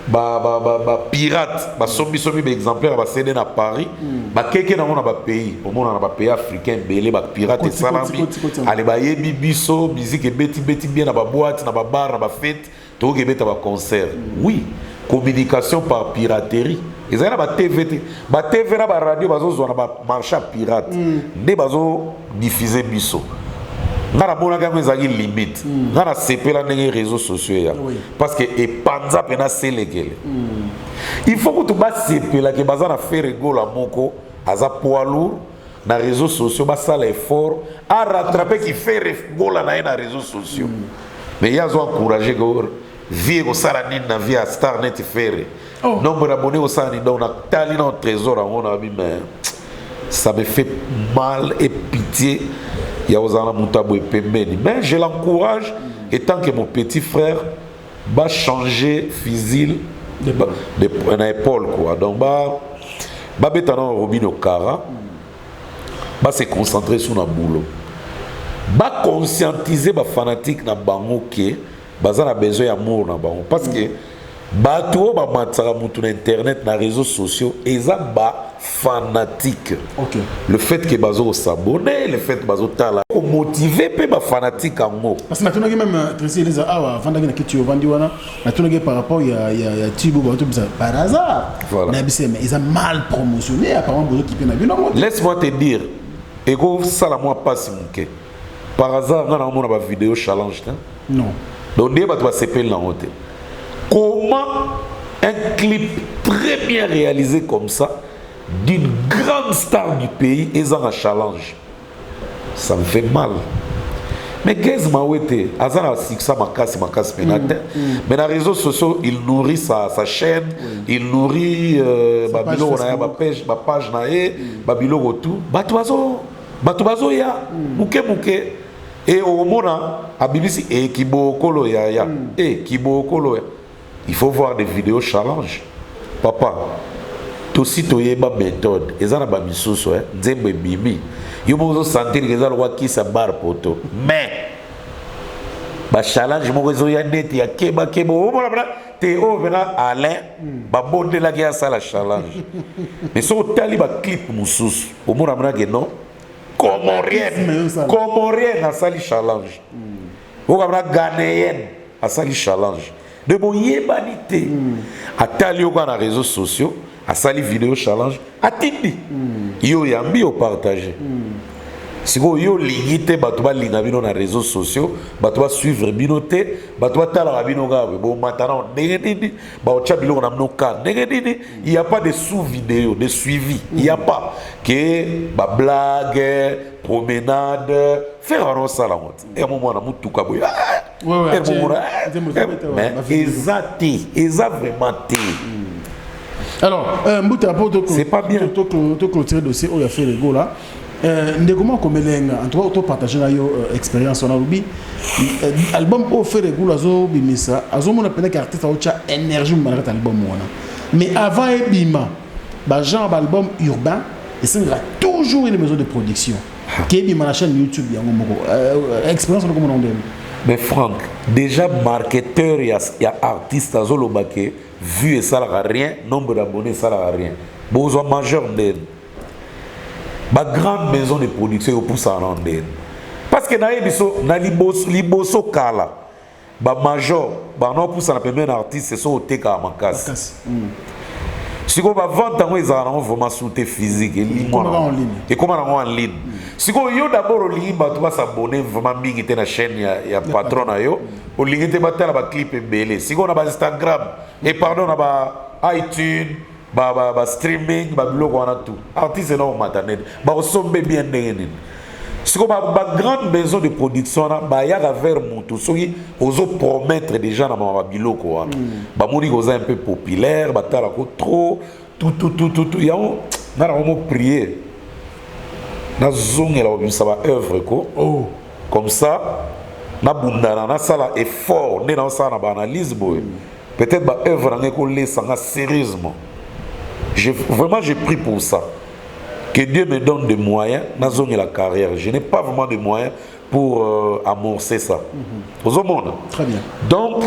bapirate basombisombi baexemplaire ya baCD na Paris, bakeke nango na bapays. Omona na bapays africain ebele bapirate esalami. Koti. Ale bayebi biso, musique ebetibeti bien na baboîte, na babar, na bafête, tokoki ebeta baconcert. Oui, communication par piraterie ezali na batv te. Batv na baradio bazozwa na bamarché ya pirate nde bazodiffuser biso. Nga namonaki yango ezalaki limite. Nga nasepela ndenge réseaux sociaux eya, parce que epanza mpena selekele. Il faut kutu basepelaki baza na Ferre Gola moko aza poids lourd na réseaux sociaux, basala effort arattrape ki Ferre Gola na ye na réseaux sociaux. Mais ye azo encourage ke vues ekosala nini na vie ya star neti Ferre? Nombre d'abonnés ekosala nini? Donc natali na Trésor yango na bi, mais ça me fait mal et pitié ya kozala na moto aboye pembeni. Mais je l'encourage étant que mon petit frère, bachanger fusil na épaule quoi. Donc babeta na Robin Okara, base concentrer sur na boulot, baconscientiser bafanatique na bango ke baza na besoin ya amour na bango, parce que bato oyo bamatisaka motu na internet, na réseaux sociaux, eza bafanatique. Le fait ke bazo kosabonner, le fait bazotala, komotive mpe bafanatique yango. Parce que natunaki même Tracy Eleza awa, avandaki na kiti ovandi wana, natunaki par rapport ya tube oyo bato par hasard. Voilà. Nayebisi ye, mais eza mal promotionné apparemment, bozokipe na bino yango te. Laisse-moi te dire, ekosala mwa mpasi moke. Par hasard nga naomona bavideo challenge te. Non. Donc nde bato basepeli nango te. Comment un clip très bien réalisé comme ça d'une grande star du pays ezanga challenge? Ça me fait mal. Mais Gaz Mawete aza na succès makasi makasi mpe na te, mais na réseaux sociaux il nourrit sa chaîne, il nourrit babiloko na ye, bapage na ye, babiloko tout. Bato bazoya moke moke e omona abimisi e kibokolo yaya e kibokolo ya. Il faut voir des vidéos challenge, papa. Tosi toyeba méthode eza na bamisusu, eh, nzembo ebimi, yo moko ozosentir eza lokwa kisa bar poto, mais bachallenge moko ezoya neti ya kebakeba, omona mpena te oyo mpena Alain babondelaki asala challenge. Mais soki otali baclip mosusu, omona mpena ke non, Comorienne, Comorienne asali challenge, oyo mpena Ghanéenne asali challenge de boyebani te. Atali yo kaka na réseaux sociaux, asali vidéo challenge, atindi yo, oyambi, opartage. Sikoyo yo olingi te bato balinga bino na réseaux sociaux, bato basuivre bino te, bato batalaka bino kaka boye. Bomata na ndenge nini? Baotya biloko na bino ka ndenge nini? Il y a pas de sous vidéo de suivi, il y a pas ke bablague, promenade faire wana osala ngo te emo mwana mutuka boye. Mais eza te, eza vraiment te. Alors, Mbuta, po C'est pas bien. To clôturer dossier oyo ya Ferre Gola, ndeko moko akomelenga, en tout cas topartage na yo expérience wana. Alobi album oyo Ferre Gola azobimisa, azomona mpenza ke artiste aotya énergie mobala kati album wana. Mais avant ebima, bagenre baalbum urbain esengaka toujours une maison de production ke ebima na chaîne YouTube yango moko. Expérience wana komona ndenge? Mais Franck, déjà marketeur ya artiste azoloba ke vue esalaka rien, nombre d'abonnés esalaka rien. Bozwa majeur ndeni, bagrande maison de production ekopusana na ndeni, parce que nayebi so na liboso, liboso kala, bamajor bana opusana pembeni na artiste so otekaka makasi. Sikoyo bavente yango ezala nango vraiment su te physique, elimwa ekóma nango en ligne. Sikoyo yo d'abord olingi bato basabone vraiment mingi te na chaîne ya patron na yo, olingi te batala baclip ebele. Sikoyo na baInstagram et pardon, na ba iTunes, ba streaming, babiloko wana tout, artiste na omata nini, bakosombe bien ndenge nini? Sikoyo bagrande maison de production wana bayaka vers motu soki ozopromettre déjà na mama babiloko wana, bamoni koza un peu populaire, batalako trop, tout tout tout tout tout. Yango nga na komo prier nazongela kobimisa baœuvre ko. Oh. Comme ça nabundana, nasala effort nde naosala na baanalyse boye, peut-être baœuvre nanga ekolesanga sérieusement. Vraiment, j'ai pris pour ça que Dieu me donne des moyens nazongela carrière. Je n'ai pas vraiment de moyens pour amorcer ça. Ozomona? Très bien. Donc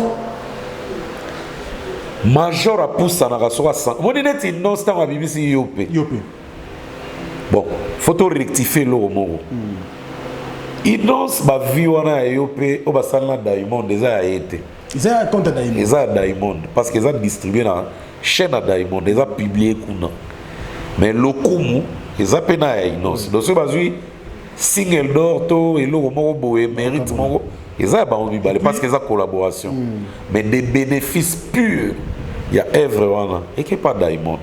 major apusanaka soki omoni neti nonse ntango abimisi yo mpe. Yo mpe. Bon, faut to rectifier eloko moko. Inonce bavi wana ya yo mpe oyo basali na Diamond eza ya ye te. Eza ya compte ya Diamond. Eza ya Diamond parce que eza distribué na chaîne ya Diamond, eza publié kuna, mais lokumu eza mpe na ya Inonce. Donc soki bazwi single d'or to eloko moko boye, mérite moko eza ya bango mibale parce que eza collaboration. Mais des bénéfices purs ya œuvre wana eke pa Diamond.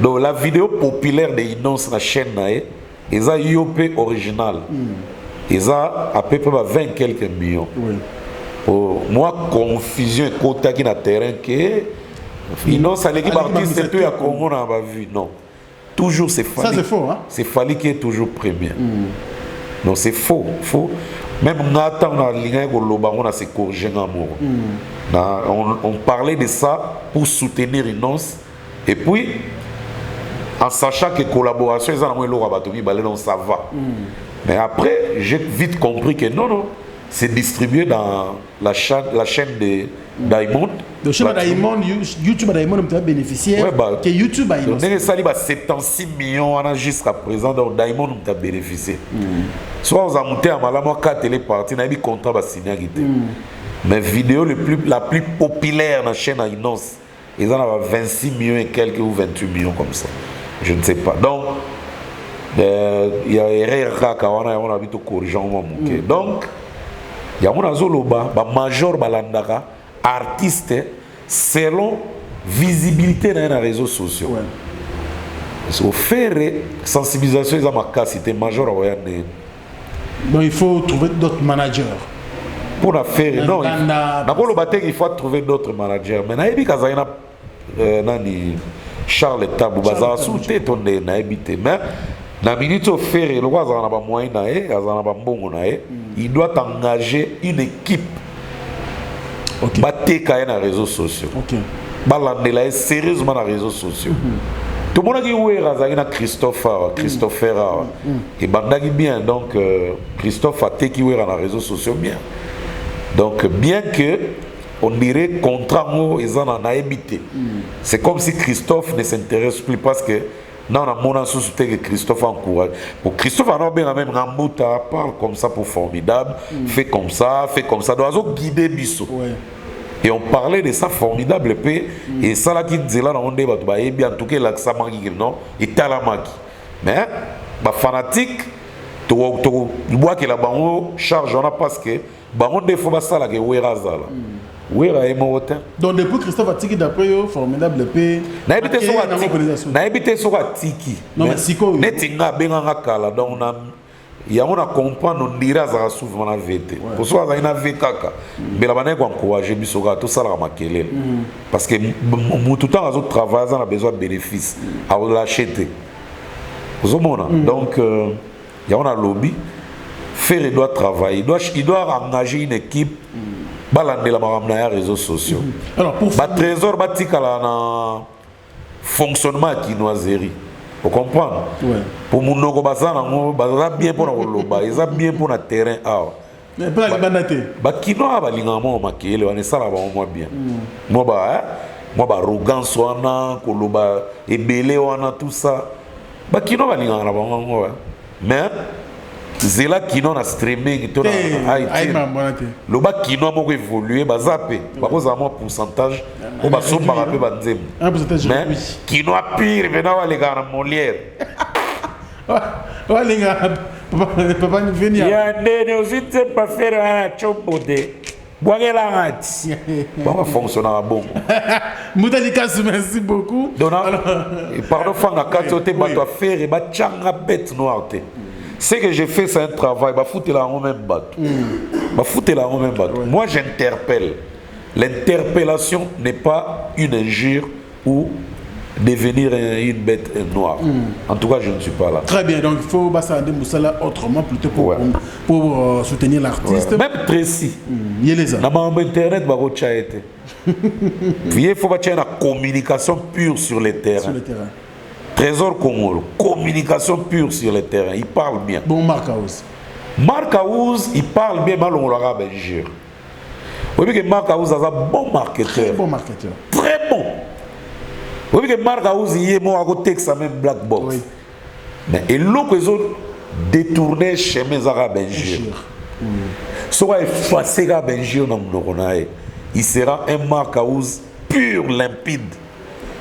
Donc la vidéo populaire de Inonce na chaîne na ye eza yo mpe original, eza à peu près ba 20 quelques millions. Oh, moi confusion ekotaki na terrain ke Inonce aleki baartiste to ya Congo na bavues. Non, toujours c'est Fally. Ça, c'est faux, hein? C'est Fally qui est toujours premier. Non, c'est faux, faux. Même nga ntango nalingaki koloba ngo na se corriger nga moko. On parlait de ça pour soutenir Inonce et puis en sachant que collaboration eza nango eloko ya bato mibale, donc ça va. Mais après j'ai vite compris que non, non, c'est distribué dans la chaîne de Diamond. Le chaîne Diamond, YouTube Diamond moto bénéficiaire. Ouais, bah, que YouTube a ndenge esali ba 76 millions wana jusqu'à présent, donc Diamond moto abénéficier. Soit oza mote ya malamu, akatele parti, nayebi contrat basignaki te. Mais vidéo la plus populaire na chaîne ya Inonce eza na ba 26 millions et quelques ou 28 millions comme ça, je ne sais pas. Donc ya erreur kaka wana, yango na bi tocorrige mwa moke. Donc yango nazoloba, bamajor balandaka artiste selon visibilité na ye na réseaux sociaux. Parce que Ferre, sensibilisation eza makasi te, major akoya ndeni. Donc il faut trouver d'autres managers. Pour la faire, non, nakoloba te qu'il faut trouver d'autres managers, mais nayebi kazali na nani Charles Tabu, bazala su te to nde nayebi te, mais na minute oyo Ferre eloko azala na bamoyen na ye, azala na bambongo na ye, il doit engager une équipe. Bateka ye na réseaux sociaux, balandela ye sérieusement na réseaux sociaux. Tomonaki Wera azalaki na Christophe awa, Christopher awa, ebandaki bien. Donc Christophe ateki Wera na réseaux sociaux bien. Donc bien que on dirait contrat ngo eza na, nayebi te, c'est comme si Christophe ne s'intéresse plus, parce que non, namona susu te que Christophe encourage. Pour Christophe ana obenga même Rambuta, parle comme ça pour Formidable, fait comme ça, fait comme ça, donc azo guider biso. Et on parlait de ça, Formidable mpe esalaki nzela nango nde bato bayebi. En tout cas elakisamaki ke non, etalamaki, mais bafanatique tokobwakela bango charge wana, parce que bango nde fo basalaka Ewera azala Wera ye moko te. Donc depuis Christophe atiki, d'après yo, Formidable mpe Nayebi te soko atiki, nayebi te soko atiki. Non, mais sikoyo- Neti nga abenganga kala, donc na yango na comprendre, on dirait azalaka souvent na v te, po soki azalaki na v kaka, mbela bandaki koencourage biso kaka tosalaka makelele, parce que mutu ntango azotravaille aza na besoin ya bénéfice, akolâche te, ozomona. Donc yango nalobi Ferre doit travailler, il doit engager une équipe, balandela makambo na ya réseaux sociaux. Alors pour Batrésor batikala na fonctionnement ya kinoiserie, ocomprendre? Po munoko baza nango, baza bien mpona koloba, eza bien mpona terrain awa. Mpe na libanda te. Bakino awa balingaka mwa makeyele wana, esalaka bango mwa bien, mwa ba eh, mwa baarrogance wana, koloba ebele wana, tout ça, bakino balingaka na bango yango, eh. Mais zela kino na streaming to na te iTunes. Ayeba wana te. Loba kino moko évolue, baza mpe bakozala mwa pourcentage oyo basombaka mpe banzembo. Un pourcentage Mais réduit. Kino apire mpena oyo alekaka na Molière. Oalinga papa venia. Ya ndene ozwi nzembo afere wana combode bwakelanga ti bango bafonctionnaka bongo. Mbuta Likasu, merci beaucoup. Donc pardon, fanga kati oyo te, bato afere batianga bête noire te. Ce que j'ai fait, c'est un travail, bafutela yango même bato, bafutela yango même bato. Moi j'interpelle, l'interpellation n'est pas une injure ou devenir une bête noire. En tout cas, je ne suis pas là. Très bien, donc il faut basala nde mosala autrement plutôt pour, pour soutenir l'artiste. Même Tracy. Yeleza. Na makambo internet bakotya ye te, ye fo batya ye na communication pure sur le terrain. Sur le terrain. Trésor Congolo, communication pure sur le terrain, il parle bien. Bon, Marc House. Marc House, il parle bien, malongolaka bainjure. Oyebi ke Marc House aza bon marketeur. Très bon marketeur. Très bon. Oyebi ke Marc House ye moko akotekisa même Black Box. Mais eloko ezo détourner chemin eza kaka bainjure. Soki aefface kaka bainjure na monoko na ye, il sera un Marc House pur, limpide,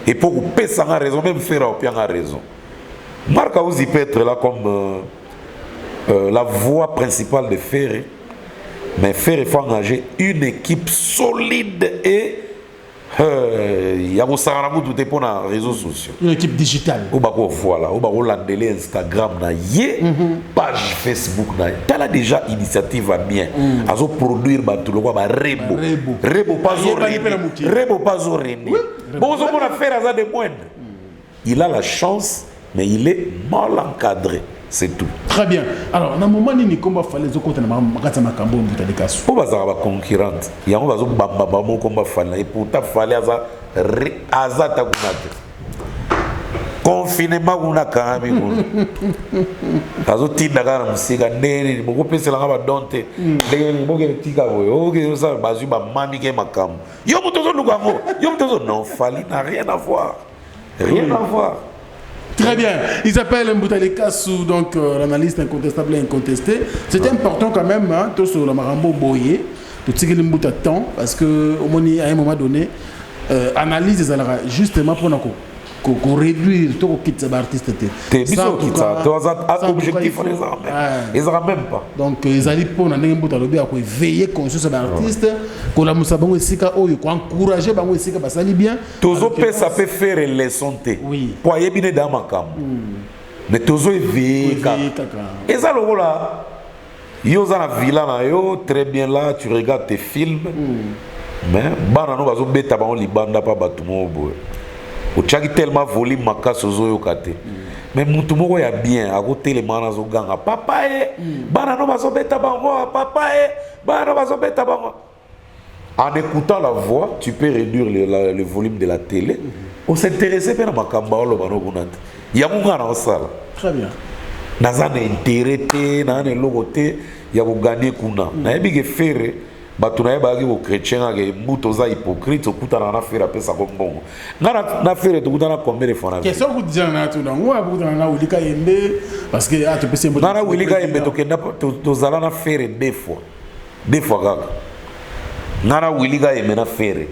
et pour kopesanga raison, même faire opianga raison. Marc House, il peut être là comme la voix principale de Ferré, mais Ferré, il faut engager une équipe solide et ya kosangana kutu te mpo na réseaux sociaux. Une équipe digitale. Oyo bako, voilà, oyo bakolandela Instagram na ye, page Facebook na ye. Tala déjà initiative ya bien, azoproduire bato lokwa barebo. Barebo. Rebo Ayebani mpe na mokili. Rebo pazo rene. Bon, ozomona Ferre aza de moindre, il a la chance, mais il est mal encadré, c'est tout. Très bien. Alors, na moment nini komba Fally ezokota na makati ya makambo oyo, Mbuta Likasu? Mpo bazalaka baconcurrente, yango bazobamba bango komba Fally na ye. Pourtant Fally aza aza ata kuna te, confinement kuna, kangami kuna, azotinda kaka na mosika. Ndenge nini bokopeselanga badon te? Ndenge nini bokende tika boye? Okende osala, bazwi bamami ke makambo. Yo moto ozoluka yango, yo moto ozo, non, Fally n'a rien à voir, rien à voir. Très bien. Il s'appelle Mbuta Likasu, donc l'analyste incontestable et incontesté. C'est important quand même, hein, tout sur le marambo boye, tout ce qui est Mbuta temps, parce que au moins, à un moment donné, analyse ezalaka justement pour nous ko réduire to kokitisa baartiste te. Te, biso okitisa te, aza objectif wana ezaka même, ezaka même pas. Donc ezali mpona ndenge Mbuta alobi ya koéveiller conscience ya baartiste, kolamusa bango esika oyo, koencourage bango esika basali bien. Tozopesa mpe Ferre leçon te, mpo ayebi nde da makambo, mais tozoéveille Koéveiller kaka. Kaka. Eza lokola Yo oza na villa na yo, très bien là, tu regardes tes films, mais bana no bazobeta bango libanda mpa bato moko boye. Otiaki tellement volume makasi, ozoyoka te. Mais mutu moko ya bien akotelema wana, azoganga: "Papa ye, bana no bazobeta bango, papa ye, bana no bazobeta bango." En écoutant la voix, tu peux réduire le volume de la télé, os'intéresse mpe na makambo aoloba no kuna te. Yango nga na osala. Très bien. Naza na intérêt te, naza na eloko te ya kogagner kuna. Nayebi ke Ferre, bato na ye bayaki kochrétien kaka mbuta, oza hypocrite, okutanaka na Ferre, apesako mbongo. Nga na Ferre tokutana combien de fois na vie? Question kutijana na tuna ngo akutana na Willy Kayembe parce que a topesi. Nga na Willy Kayembe tokenda, tozala na Ferre deux fois, deux fois kaka. Nga na Willy Kayembe na Ferre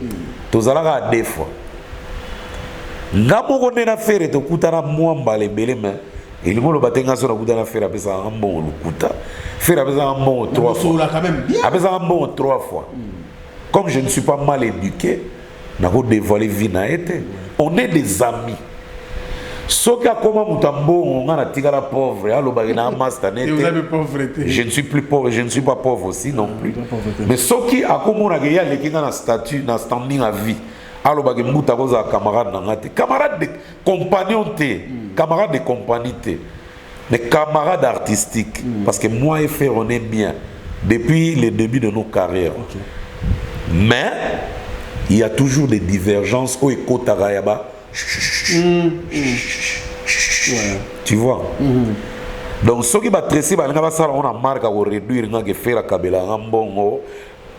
tozala kaka deux fois. Nga moko nde na Ferre tokutana mwa mbala ebele, mais elingi oloba te nga so nakutana na Ferre apesaka mbongo. Lokuta. Ferre apesaka mbongo trois fois. Quand même bien. Apesaka mbongo trois fois. Comme je ne suis pas mal éduqué, nakodévoiler vie na ye te. On est des amis. Soki akóma moto ya mbongo, nga natikala pauvre, alobaki na master ne te. Je ne suis plus pauvre, je ne suis pas pauvre aussi non plus. Mais soki akomonaka ye aleki nga na statut, na standing à vie, alobaki mbuta akozala camarade na nga te, camarade de compagnon te, camarade de compagnie te, mais camarade artistique, parce que moi et Ferre, on est bien depuis le début de nos carrières. Mais il y a toujours des divergences oyo ekotaka ya ba, tu vois. Donc soki batresi balinga basala ngo na marque akoréduire nga ke Ferre akabela nga mbongo,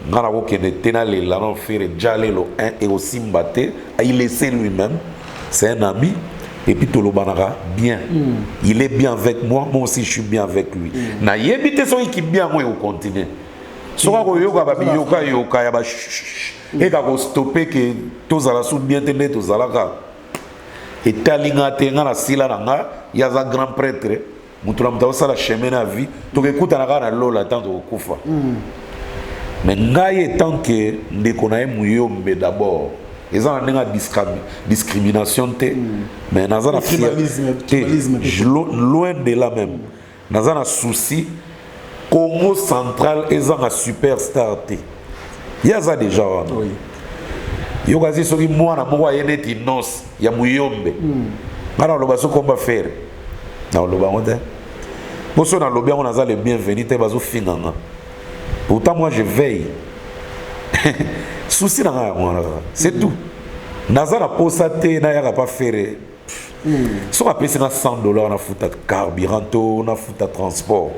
nga nakokende te, nalela na Ferre ja lelo 1 ekosimba te. Il essaie lui-même, c'est un ami et puis tolobanaka bien. Il est bien avec moi, moi aussi je suis bien avec lui. Nayebi te soki kibia yango ekocontinue, soki akoyoka babiyokayoka ya ba eka kostope ke tozala su bien te nde tozalaka. Etali nga te. Nga nasila na nga, ye aza grand prêtre. Moto na moto akosala chemin na vie, tokekutana kaka na lola tant tokokufa. Mais ngai, étant que ndeko na ye muyombe d'abord, eza na ndenge ya discrimination te, mais naza na te, loin de là même. Naza na souci Congo Central ezanga superstar te. Ye aza déjà wana. Yoka si soki mwana moko aye neti nos ya muyombe, nga naloba soki komba Ferre, naloba yango te. Mpo so nalobi yango, naza le bienvenu te, bazofinga nga. Pourtant moi je veille. Souci na nga yango wana kaka, c'est tout. Naza na posa te nayaka pa Ferre. Soki apesi nga 100 $, nafuta carburant to nafuta transport.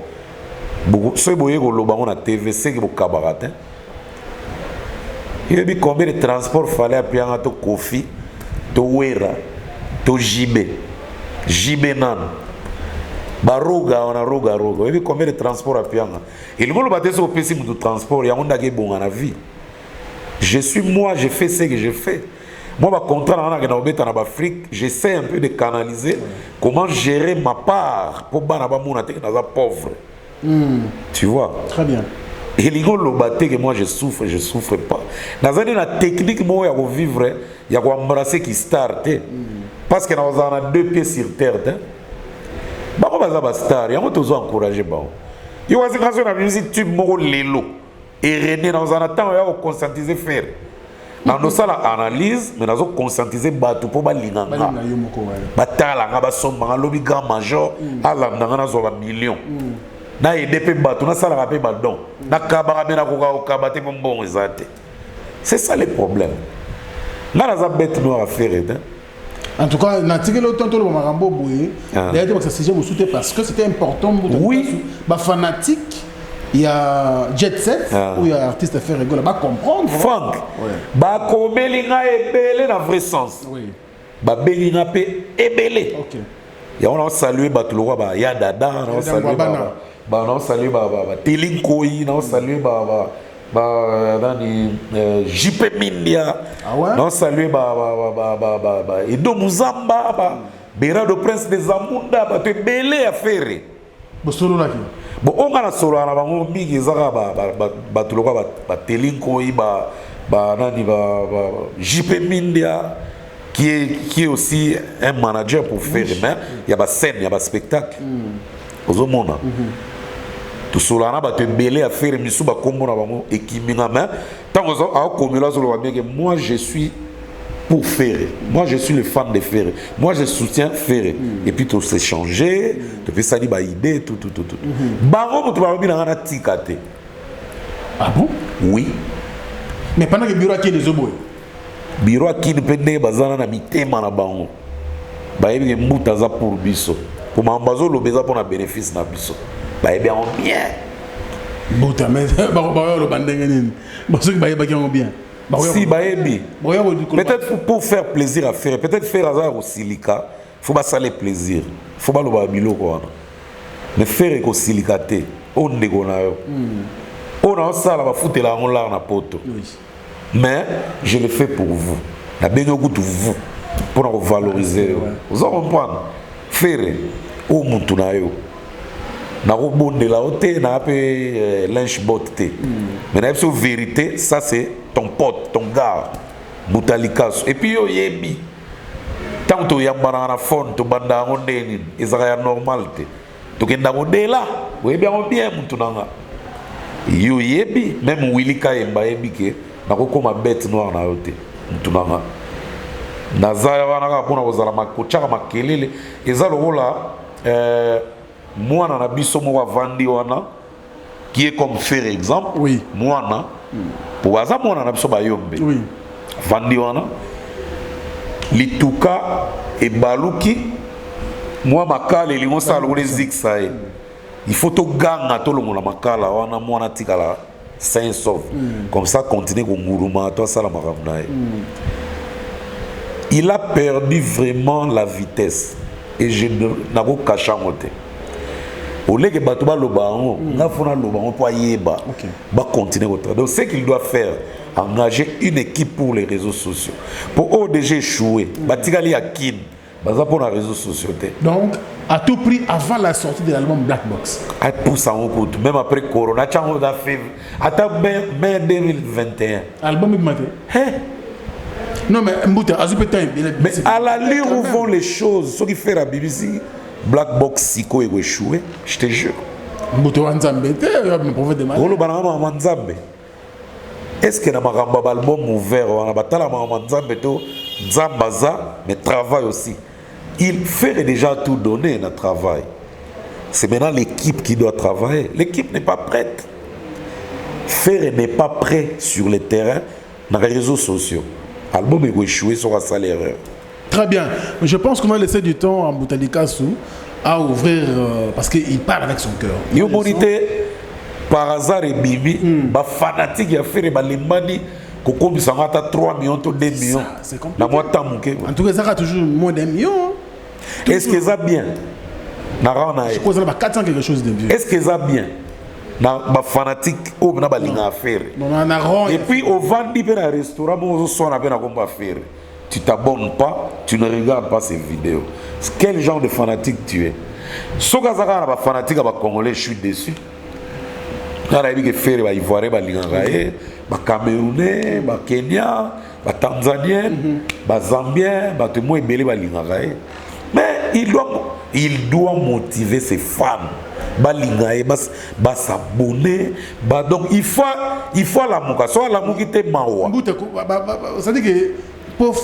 Soki boye koloba yango na TV, seki bokabaka te. Yebi combien de transport fallait apianga to Kofi to Wera to JB, JB nano baroga wana, roga roga, oyebi combien de transport apianga? Elingi oloba te soki opesi motu transport, yango ndaki ebonga na vie. Je suis moi, je fais ce que je fais. Moi, bacontrat na nga, nakenda kobeta na baafrique, j'essaie un peu de canaliser comment gérer ma part mpo bana bamona te ke naza pauvre, tu vois. Très bien. Elingi oloba te que moi je souffre, je souffre pas. Naza nde na technique moko ya kovivre, ya koembrasser ki star te, parce que nakozala na deux pieds sur terre te. Bango baza bastar, yango tozo encourage bango. Yo kasi nga so na musique tube moko lelo erene, nakozala na ntango ya koconscientiser Ferre, na ndosala analyse, mais nazoconscientiser bato mpo balinga nga. Balinga yo moko, ouais. Batala nga, basomba nga lobi grand major, alanda nga, nazwa bamillion, naede mpe bato, nasalaka mpe badon, nakabaka mpe nakoka kokaba te mpo mbongo eza te. C'est ça le problème. Nga naza bête noire à Ferre te. En tout cas, natikeli oyo toloba makambo boye. D'ailleurs tobakisa sujet mosusu te parce que c'était important. Bafanatique ya Jet Set oyo ya artiste Ferre Gola bacomprendre. Frank, bakomeli nga ebele na vrai sens. Babengi nga mpe ebele. Yango naosalue bato lokwa baya dada, naosalue Bana. Naosalue bateli nkoi, naosalue ba nani, JP Mindia. Ah ouais? Naosalue ba Edo Muzamba, ba Berado Prince de Zamunda, bato ebele ya Ferre. Bosololaki? Bon, oyo nga nasololaka na bango mingi eza kaka bato lokwa bateli nkoi, ba nani, ba JP Mindia, qui est aussi un manager pour faire, mais il y a ba scène, il y a ba spectacle. Ozomona. Tosolaka na bato ebele ya Ferre, misu bakombo na bango ekiminga, mais ntango aokomela, azoloba bien que moi je suis pour Ferre, moi je suis le fan de Ferre, moi je soutiens Ferre. Et puis tos'échanger, topesani baidée, tout tout tout tout. Bango moto balobi na nga natika te. Ah bon? Oui. Mais pendant que bureau akende ezoboye. Bureau akini mpe ndenge baza na mitema na bango, bayebi ke mbuta aza pour biso, po makambo azoloba eza mpona bénéfice na biso, bayebi yango bien. Mbuta, mais bakoyoloba ndenge nini soki bayebaki yango bien? Si bayebi, peut-être pour faire plaisir à Ferre, peut-être Ferre aza ya kosilika, faut basala plaisir, faut baloba biloko wana. Mais Ferre ekosilika te. Oyo ndeko na yo, oyo naosala, bafutela yango lar na poto, mais je le fais pour vous. Nabengi yo kutu vous mpona kovaloriser yo. Oza comprendre? Ferre oyo mutu na yo, nakobondela yo te, naa mpe linge bot te, mais nayebi so vérité. Ça c'est ton pote, ton gars, Mbuta Likaso. Et puis yo oyebi, ntango toyambanaka na phone, tobanda yango ndenge nini, ezalaka ya normal te, tokenda kodela. Oyebi yango bien, mutu na nga, yo oyebi. Même Willi Kayemba ayebi ke nakokóma bête noire na yo te. Mutu na nga, naza wana kaka mpona kozala kotiaka makelele. Eza lokola mwana na biso moko avandi wana, qui est comme Ferre, exemple. Mwana po aza mwana na biso bayombe. Avandi wana, lituka ebaluki, mwa makala elingi osala lokola ezikisa ye. Il faut toganga, tolongola makala wana, mwana atikala sain sauf. Comme ça continue konguluma to asala makambo na ye. Il a perdu vraiment la vitesse et je nakocacher yango te. Oleke bato baloba yango, nga faut naloba yango mpo ayeba. Bacontinue kotra. Donc ce qu'il doit faire, engager une équipe pour les réseaux sociaux, po oyo déjà échoué, batikali ya kine, baza mpo na réseaux sociaux te. Donc à tout prix avant la sortie de l'album Black Box. Apusa yango kutu même après corona, atya yango na février, ata mai 2021. Album ebima te. Non mais mbuta azwi mpe temps ebele. Mais à l'allure où vont les choses, soki Ferre abimisi Black Box sikoyo, ekoéchouer, je te jure. Mbuta wa Nzambe te, prophète de mal. Oloba na makambo ya Nzambe. Est ce que na makambo ya baalbum ouvert wana batala makambo ya Nzambe to Nzambe aza? Mais travail aussi, il fait déjà tout donner na travail. C'est maintenant l'équipe qui doit travailler. L'équipe n'est pas prête. Ferre n'est pas prêt sur le terrain, dans les réseaux sociaux. Album ekoéchouer soki asala erreur. Très bien. Je pense qu'on va laisser du temps à Mbuta Likasu à ouvrir, parce qu'il parle avec son cœur. Yo moni te, par hasard ebimi, bafanatike ya Ferre balembani kokomisa yango ata 3 millions to 2 millions C'est compliqué. na mwa temps moke. En tout cas, ça toujours moins d'un million, hein. Est ce que eza bien na rang na Je ye? crois que ça va 400 quelque chose de vues. Est ce que eza bien na bafanatike oyo mpena balingaka Ferre? Non, on a rang. Et puis ovandi mpe na restaurant moko, ozoswana mpe na kombo ya Ferre, tu t'abonnes pas, tu ne regardes pas ces vidéos. Quel genre de fanatique tu es? Soki aza kaka na bafanatique ya bacongolais, je suis déçu. Nga nayebi ke Ferre, baivoirien balingaka ye, bacamerounais, bakenya, batanzanien, bazambien, bato mo ebele balingaka ye. Mais il doit motiver ses fans balinga ye, bas'abonner ba. Donc il faut alamuka. So alamuki te, mawa. Mbuta, c'est-à-dire que pour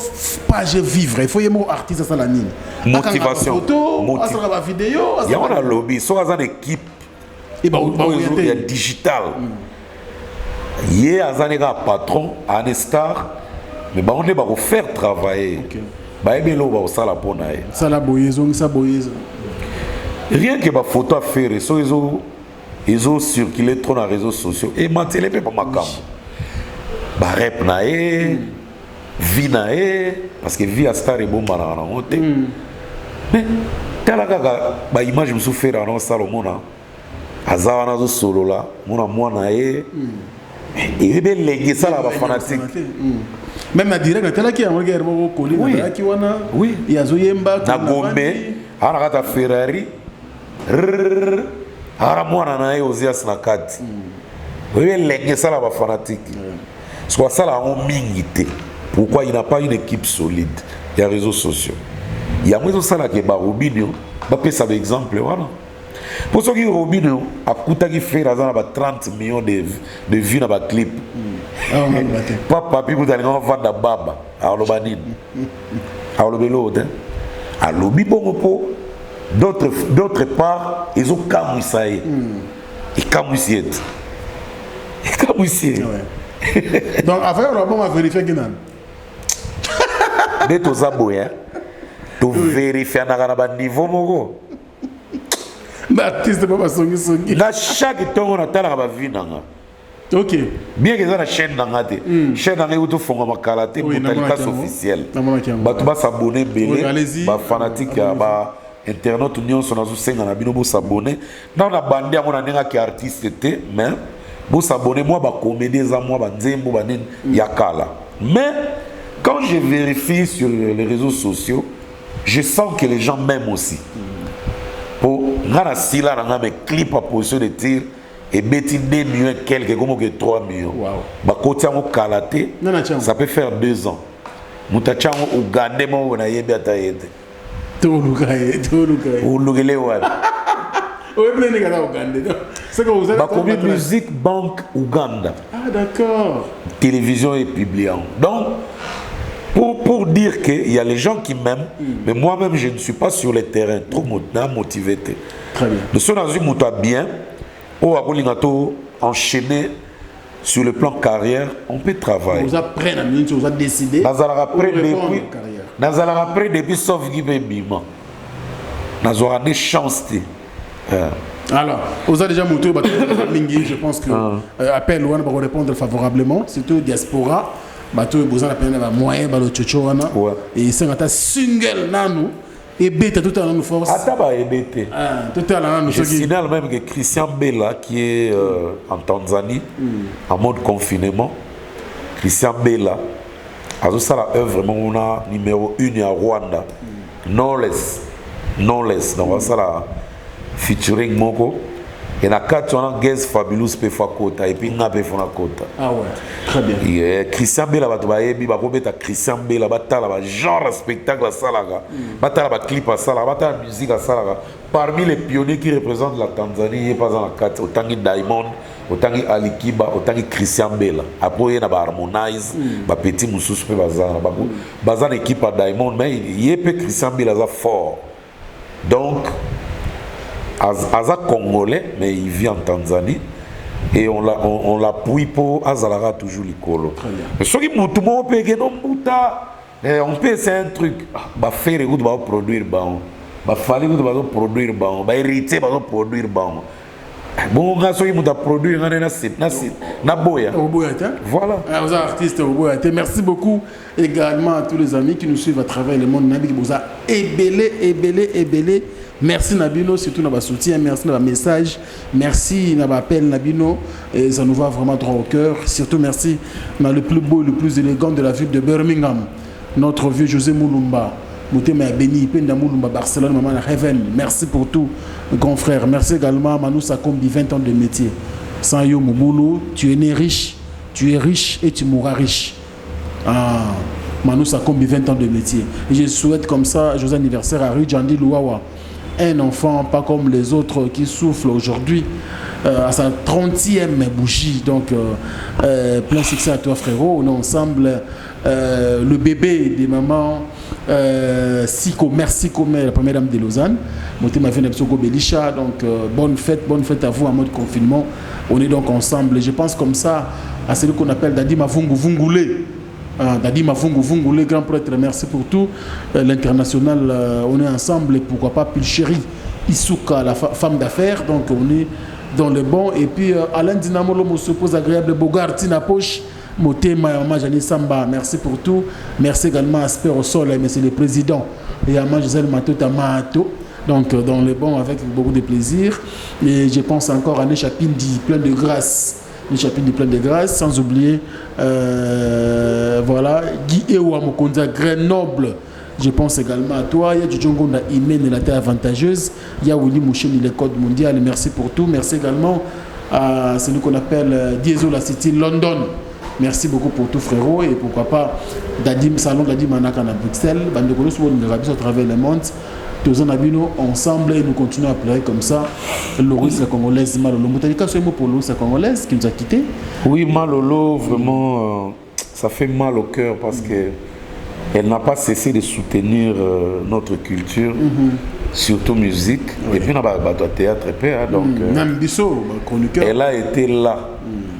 page vivre, il faut y avoir artiste asala nini? Motivation. Photo, asala ba vidéo. Yango nalobi, soki aza na équipe oyo ya digital, ye aza ne kaka patron ane star, mais bango nde bakofaire travailler, bayebi eloko bakosala mpo na ye. Sala boye, ezongisa boye. Rien que bafoto ya Ferre, soki ezocircule trop na réseaux sociaux, ematele mpe bamakambo barep na ye, vie na ye, parce que vie ya star ebombanaka nango te. Mais tala kaka baimage mosusu Ferre wana osala, omona aza wana azosolola, mona mwana ye, eyebi elenge esalaka bafanatike. Même na direct natalaki yango, guerre moko koli natalaki wana. Ye azoyemba. Na Gombe awa, na kati ya Ferrari, ara mwana na ye Ozias na kati, oyebi elenge esalaka bafanatike. Soki asala yango mingi te, pourquoi il n'a pas une équipe solide ya réseaux sociaux? Yango ezosalaka barobinio bapesa baexemple wana. Mpo soki Robino akutaki Ferre aza na ba 30 millions de vues na baclip, pa papi kuta alinga avanda baba, aloba nini? Aloba eloko te. Alobi bongo mpo d'autre part ezokamwisa ye, ekamwisi ye te, ekamwisi ye. Donc avant oloba bongo, avérifiaki nani? Nde toza boye, tovérifianaka na baniveau moko. Baartiste mpo basongisongi. Na chaque ntongo natalaka bavues na nga. Bien que eza na chaîne na nga te, chaîne na nga ekuti ofongama kala te, Mutalikas officiel. Bato bas'abonner ebele, bafanatique ya ba internaute nyonso, nazosenga na bino bos'abonner. Nano na bandi yango na ndenge aki artiste te, mais bos'abonner. Mwa bacomédie eza, mwa banzembo banini ya kala. Mais quand je vérifie sur les réseaux sociaux, je sens que les gens m'aiment aussi. Po nga na sila na nga, mais clip à position de tir ebeti 2 millions et quelque, ekomoke 3 millions. Bakoti yango kala te, ça peut faire 2 ans. Moto atya yango, ugandais moko, nayebi ata ye te. Toluka ye, toluka ye. Olukele wapi? Oyebi ndenge aza ugandais? Bakomi Music Bank Uganda. Ah d'accord. Télévision epublie yango. Donc pour dire qu'il y a les gens qui m'aiment, mais moi-même, je ne suis pas sur le terrain trop motivé. Très bien. Le seul nazwi moto bien, oyo akolinga to enchaîner sur le plan carrière, on peut travailler. Oza prêt na minute, oza décidé? Nazalaka prêt depuis, nazalaka prêt depuis sauf ki mpe bima. Nazwaka nde chance te. Alors, oza déjà moto bato mingi, je pense que appel wana bako répondre favorablement, surtout diaspora, bato oyo boza na pene na bamoyen balochocho wana. Esenga ata single nanu ebeta, totala nanu force. Ata baebe te. Totala nanu. Je signale même que Christian Bella, qui est en Tanzanie en mode confinement, Christian Bella azosala œuvre moko na numéro 1 ya Rwanda, Knowless, Knowless. Donc asala featuring moko e na kati wana Gaz Fabulous mpe fa kota, et puis nga mpe fona kota. Ah ouais, très bien. Yeah, Christian Bella, bato bayebi bakobeta Christian Bella, batala bagenre ya spectacle asalaka, batala baclip asalaka, batala musique asalaka. Parmi les pionniers qui représentent la Tanzanie, ye mpe aza na kati. Otangi Diamond, otangi Alikiba, otangi Christian Bella, après oye na baharmonize, bapeti mosusu mpe baza na baza na équipe ya Diamond, mais ye mpe Christian Bella aza fort. Donc aza congolais, mais il vit en Tanzanie et on l'appuie mpo azalaka toujours likolo. Soki motu moko mpe ekende mbuta, on peut essayer un truc. Baferre kutu bazoproduire bango, baFally kutu bazoproduire bango, bahéritier bazoproduire bango. Bongo nga, soki moto aproduire nga nde naboya? Oboya te. Voilà. Oza artiste, oboya te. Merci beaucoup également à tous les amis qui nous suivent à travers le monde. Nabi boza ebele, ebele, ebele. Merci na bino, surtout na basoutien. Merci na message, merci na appel na bino, et ça nous va vraiment droit au cœur. Surtout merci na le plus beau, le plus élégant de la ville de Birmingham, notre vieux José Moulumba, Motema ya Béni Penda Moulumba, Barcelone, Maman Heaven. Merci pour tout, grand frère. Merci également à Manu Sakombi, 20 ans de métier. Sans yo mobulu. Tu es né riche, tu es riche et tu mourras riche. Ah, Manu Sakombi, 20 ans de métier. Et je souhaite comme ça joyeux anniversaire à Rujandi Luawa, un enfant pas comme les autres qui souffle aujourd'hui à sa 30e bougie. Donc, plein succès à toi, frérot. On est ensemble. Le bébé des mamans, Siko, merci Kome, la première dame de Lausanne. Motema Belisha. Donc, bonne fête à vous en mode confinement. On est donc ensemble. Et je pense comme ça à celui qu'on appelle Dadi Mavungu Vungule. Ah, Dadi Mavungu Vungule, grand prêtre, merci pour tout. L'international, on est ensemble et pourquoi pas Pulchéri Isuka, la femme d'affaires. Donc on est dans le bon. Et puis Alain Dinamo, l'homme se agréable, Bogart, Tina Poche, Motema, Maman Jani Samba, merci pour tout. Merci également à Asper au Sol, monsieur le président. Et à Gisèle Matota Mato. Donc dans le bon, avec beaucoup de plaisir. Et je pense encore à Nesha Pindi, plein de grâce. Nesha Pindi, plein de grâce. Sans oublier, voilà, Guy Ewa Mokonza, Grenoble. Je pense également à toi. Il y a Djongonda Imen, la terre avantageuse. Il y a Willy Moucheni, le code mondial. Merci pour tout. Merci également à celui qu'on appelle Dieso, la City London. Merci beaucoup pour tout, frérot. Et pourquoi pas Dadim, Salon Dadim Manaka à Bruxelles. Bande de à travers le monde. Toza na bino ensemble et nous continuons à pleurer comme ça. Loris la Congolaise, Malolo. Mbuta Likasu, un mot pour Loris la Congolaise qui nous a quittés. Oui, Malolo, vraiment, ça fait mal au cœur parce que elle n'a pas cessé de soutenir notre culture, surtout musique. Et puis, on a un théâtre, hein, donc, Même biso, chroniqueur. Elle a été là.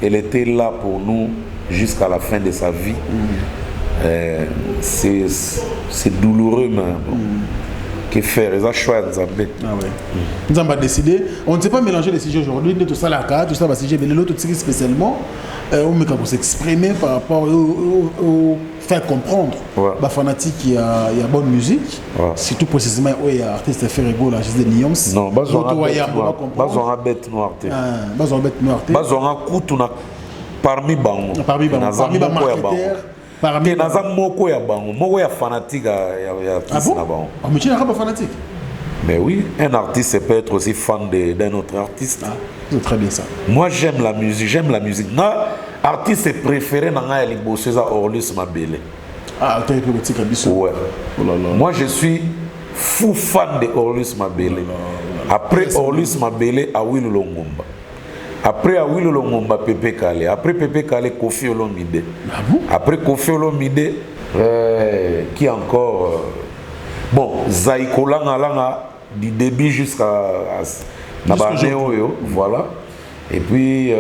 Elle était là pour nous jusqu'à la fin de sa vie. C'est douloureux, mais bon. Que faire? Ils ont choisi Nzambe. Ah ouais. Nous avons décidé. On ne sait pas mélanger les sujets aujourd'hui. Tout ça, la carte, tout ça, sujet, mais l'autre spécialement, on met pour s'exprimer par rapport au faire comprendre. Bah, fanatique, il y a bonne musique. Surtout précisément, il y a artiste Ferre Gola, de Nyons. Non, bazwanga bête noire te. Bazwanga bête noire te. Bazwanga kutu na parmi bango. Parmi bango. Parmi bango. Parmi te, naza moko ya bango, moko ya fanatique ya artiste. Ah bon? Na bango. Ah, mais tu n'es pas fanatique? Mais oui, un artiste peut être aussi fan d'un autre artiste. Ah, c'est très bien ça. Moi, j'aime la musique, j'aime la musique. Na artiste préféré na ngai ya liboso eza Aurlus Mabele. Ah, toi, tu peux biso. Ouais. Oh là là. Moi, je suis fou fan de Aurlus Mabele. Oh. Après Aurlus Mabele, Awilo Longomba. Après Awilo Longomba, Pepe Kale. Après Pepe Kale, Koffi Olomide. Ah bon? Après Koffi Olomide, qui encore, bon, Zaiko Langa Langa, du début jusqu'à na Jusqu'au ba oyo, voilà. Et puis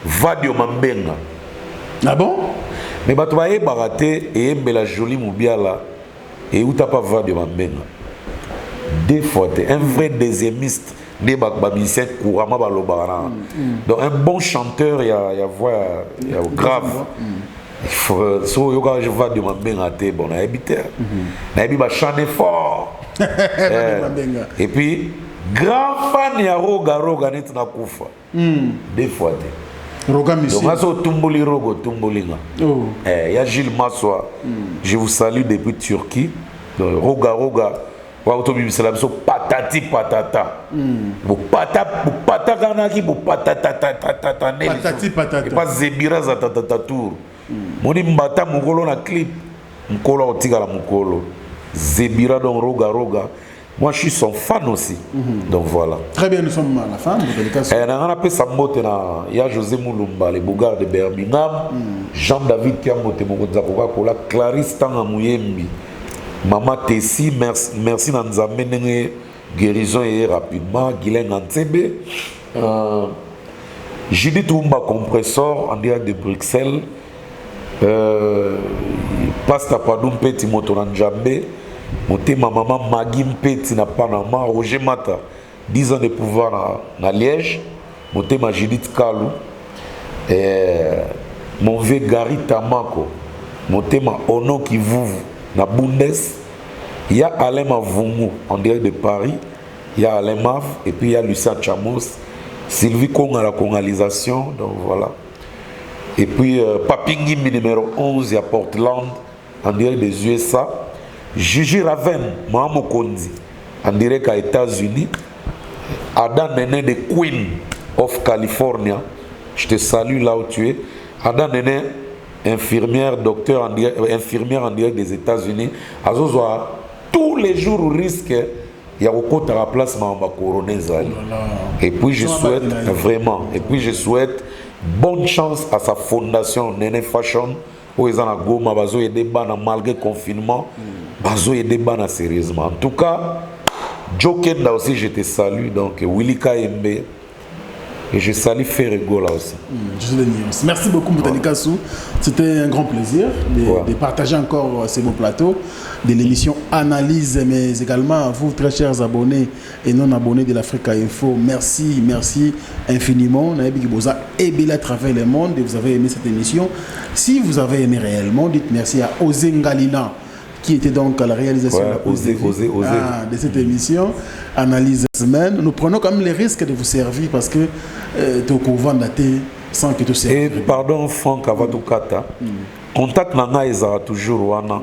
Vadio Mambenga. Ah bon? Mais bato bayebaka te, eyembela Joli Mobiala euta pa Vadio Mambenga. Deux fois te, un vrai deuxièmiste nde bamusicien couramment balobaka na. Donc un bon chanteur ya voix ya grave. Il faut so oyoka Vadio Mambenga te, bon, nayebi te. Nayebi bachane fort. Mambenga. Et puis grand fan ya Roga Roga neti nakufa. Deux fois te. Roga Donc Mussi. nga so otumboli Roga, otumboli nga. Oh. Eh, ya Gilles Maswa, je vous salue depuis Turquie. Donc, Roga Roga wa tobimisela biso patati patata, bopata bopatakanaki bopatatatatata. Patati patata. Epa zebira za tatata tour moni mbata mokolo na clip mokolo akotikala mokolo zebira. Donc Roga Roga, moi je suis son fan aussi. Donc voilà. Très bien, nous sommes à la fin. Mbuta Likasu. Eh, na nga napesa mbote na ya José Mulumba, le Bogard de Birmingham, Jean-David Kiambote, mokonzi ya Coca-Cola, Clarisse Tanga Muyembi, mama Tessi, merci, merci na Nzambe ndenge guérison eye rapidement. Guylaine Antsebe, Judith Wumba Compressor en direct de Bruxelles, Pasta Padou Mpeti, moto na Nzambe, motema mama Magi Mpeti na Panama, Roger Mata, 10 ans de pouvoir na Liège, motema Judith Kalu, mon vieux Gary Tamako, motema Ono Kivuvu na Bundes, il y a Alain Mavungu en direct de Paris, il y a Alain Mav, et puis il y a Lucien Chamos, Sylvie Kong à la congalisation, donc voilà. Et puis Papi Ngimbi numéro 11, il y a Portland, en direct des USA. Gigi Raven, Mahamo Kondi, en direct à États-Unis. Adam Nene de Queen of California, je te salue là où tu es. Adam Nene, infirmière, docteur, en direct, infirmière en direct des États-Unis. Azozwa, tous les jours risque, il y a au à la place ma corona ezali. Et puis je souhaite vraiment, et puis je souhaite bonne chance à sa fondation Nene Fashion, où ils ont à Goma, bazo aider bana malgré confinement, bazo aider bana sérieusement. En tout cas, Joe Kenda aussi, je te salue, donc Willy Kaembe, et je salue Ferre Gola aussi. Je suis Denis. Merci beaucoup, Mbuta Likasu. C'était un grand plaisir de partager encore ces beaux plateaux de l'émission Analyse, mais également à vous, très chers abonnés et non abonnés de l'Africa Info. Merci, merci infiniment. Nayebi Kiboza ebele à travers le monde et vous avez aimé cette émission. Si vous avez aimé réellement, dites merci à Osé Ngalina, qui était donc à la réalisation Ouais, de la pause Osé, de vie, Osé, Osé. Ah, de cette émission Analyse semaine. Nous prenons quand même les risques de vous servir parce que tu es sans que tu Et serves. pardon, Franck Avatukata, contact na nga ezala toujours wana.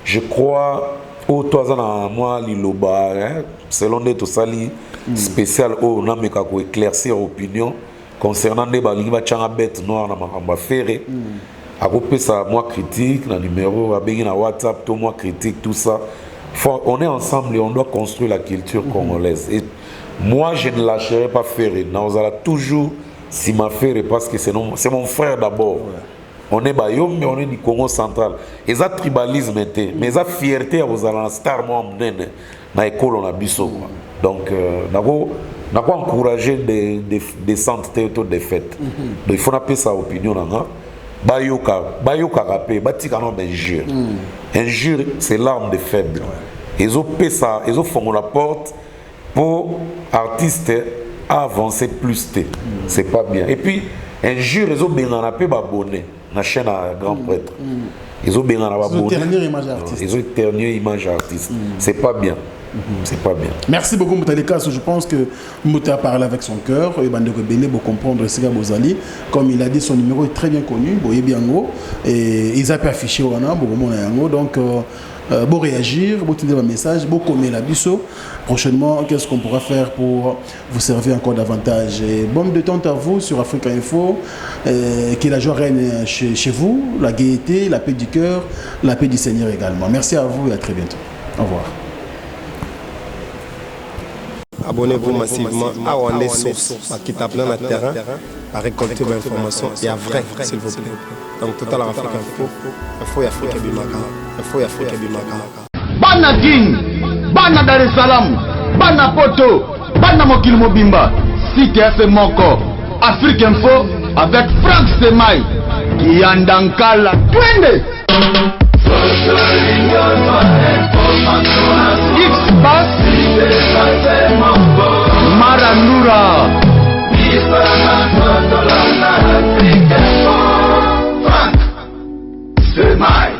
Je crois oyo to aza na mwa liloba, hein, selon nde tosali spécial oyo nameka koéclaircir opinion concernant nde balingi batianga bête noire na makambo ya Ferre, akopesa mwa critique na numéro abengi na WhatsApp to mwa critique, tout ça. Faut, on est ensemble et on doit construire la culture congolaise. Et moi, je ne lâcherai pas Ferré. Naozala toujours sima Ferré parce que c'est non- c'est mon frère d'abord. On est bayombe, mais on est du Congo central. Eza tribalisme te, mais eza fierté ya kozala na star mwa monene na ekolo na biso, quoi. Donc nako encourager des descentes te to défaite. Donc il faut napesa opinion na nga, bayoka, bayokaka mpe batika no bainjure. Injure, c'est l'arme des faibles. Ezopesa, ezofongola porte pour artiste avancer plus te, c'est pas bien. Et puis injure ezobengana mpe baabonnés na chaîne ya grand prêtre, ezobengana baabonnés. Ezoternir image ya artiste. Ezoternir image ya artiste, c'est pas bien, c'est pas bien. Merci beaucoup, Moutalika. Je pense que Mouta a parlé avec son cœur. Et bandeko ebele, pour comprendre ce bozali. Comme il a dit, son numéro est très bien connu. Boyebi yango. Et ils ont pu afficher wana, bomona yango. Donc, bon réagir, bon tenir un message, bon komela biso. Prochainement, qu'est-ce qu'on pourra faire pour vous servir encore davantage? Et bonne détente à vous sur Africa Info. Que la joie règne chez vous, la gaieté, la paix du cœur, la paix du Seigneur également. Merci à vous et à très bientôt. Au revoir. Abonnez-vous massivement. Awa nde source, bakita mpena na terrain, barécolte bainformation ya vrai, s'il vous plaît. Donc totalaka Afrique Info, info ya Afrique ebimaka, info ya Afrique ebimaka. Bana Kin, bana Dar es Salaam, bana Poto, bana mokili mobimba, site f moko, Afrique Info avec Frank Semai Kianda Nkala, twende.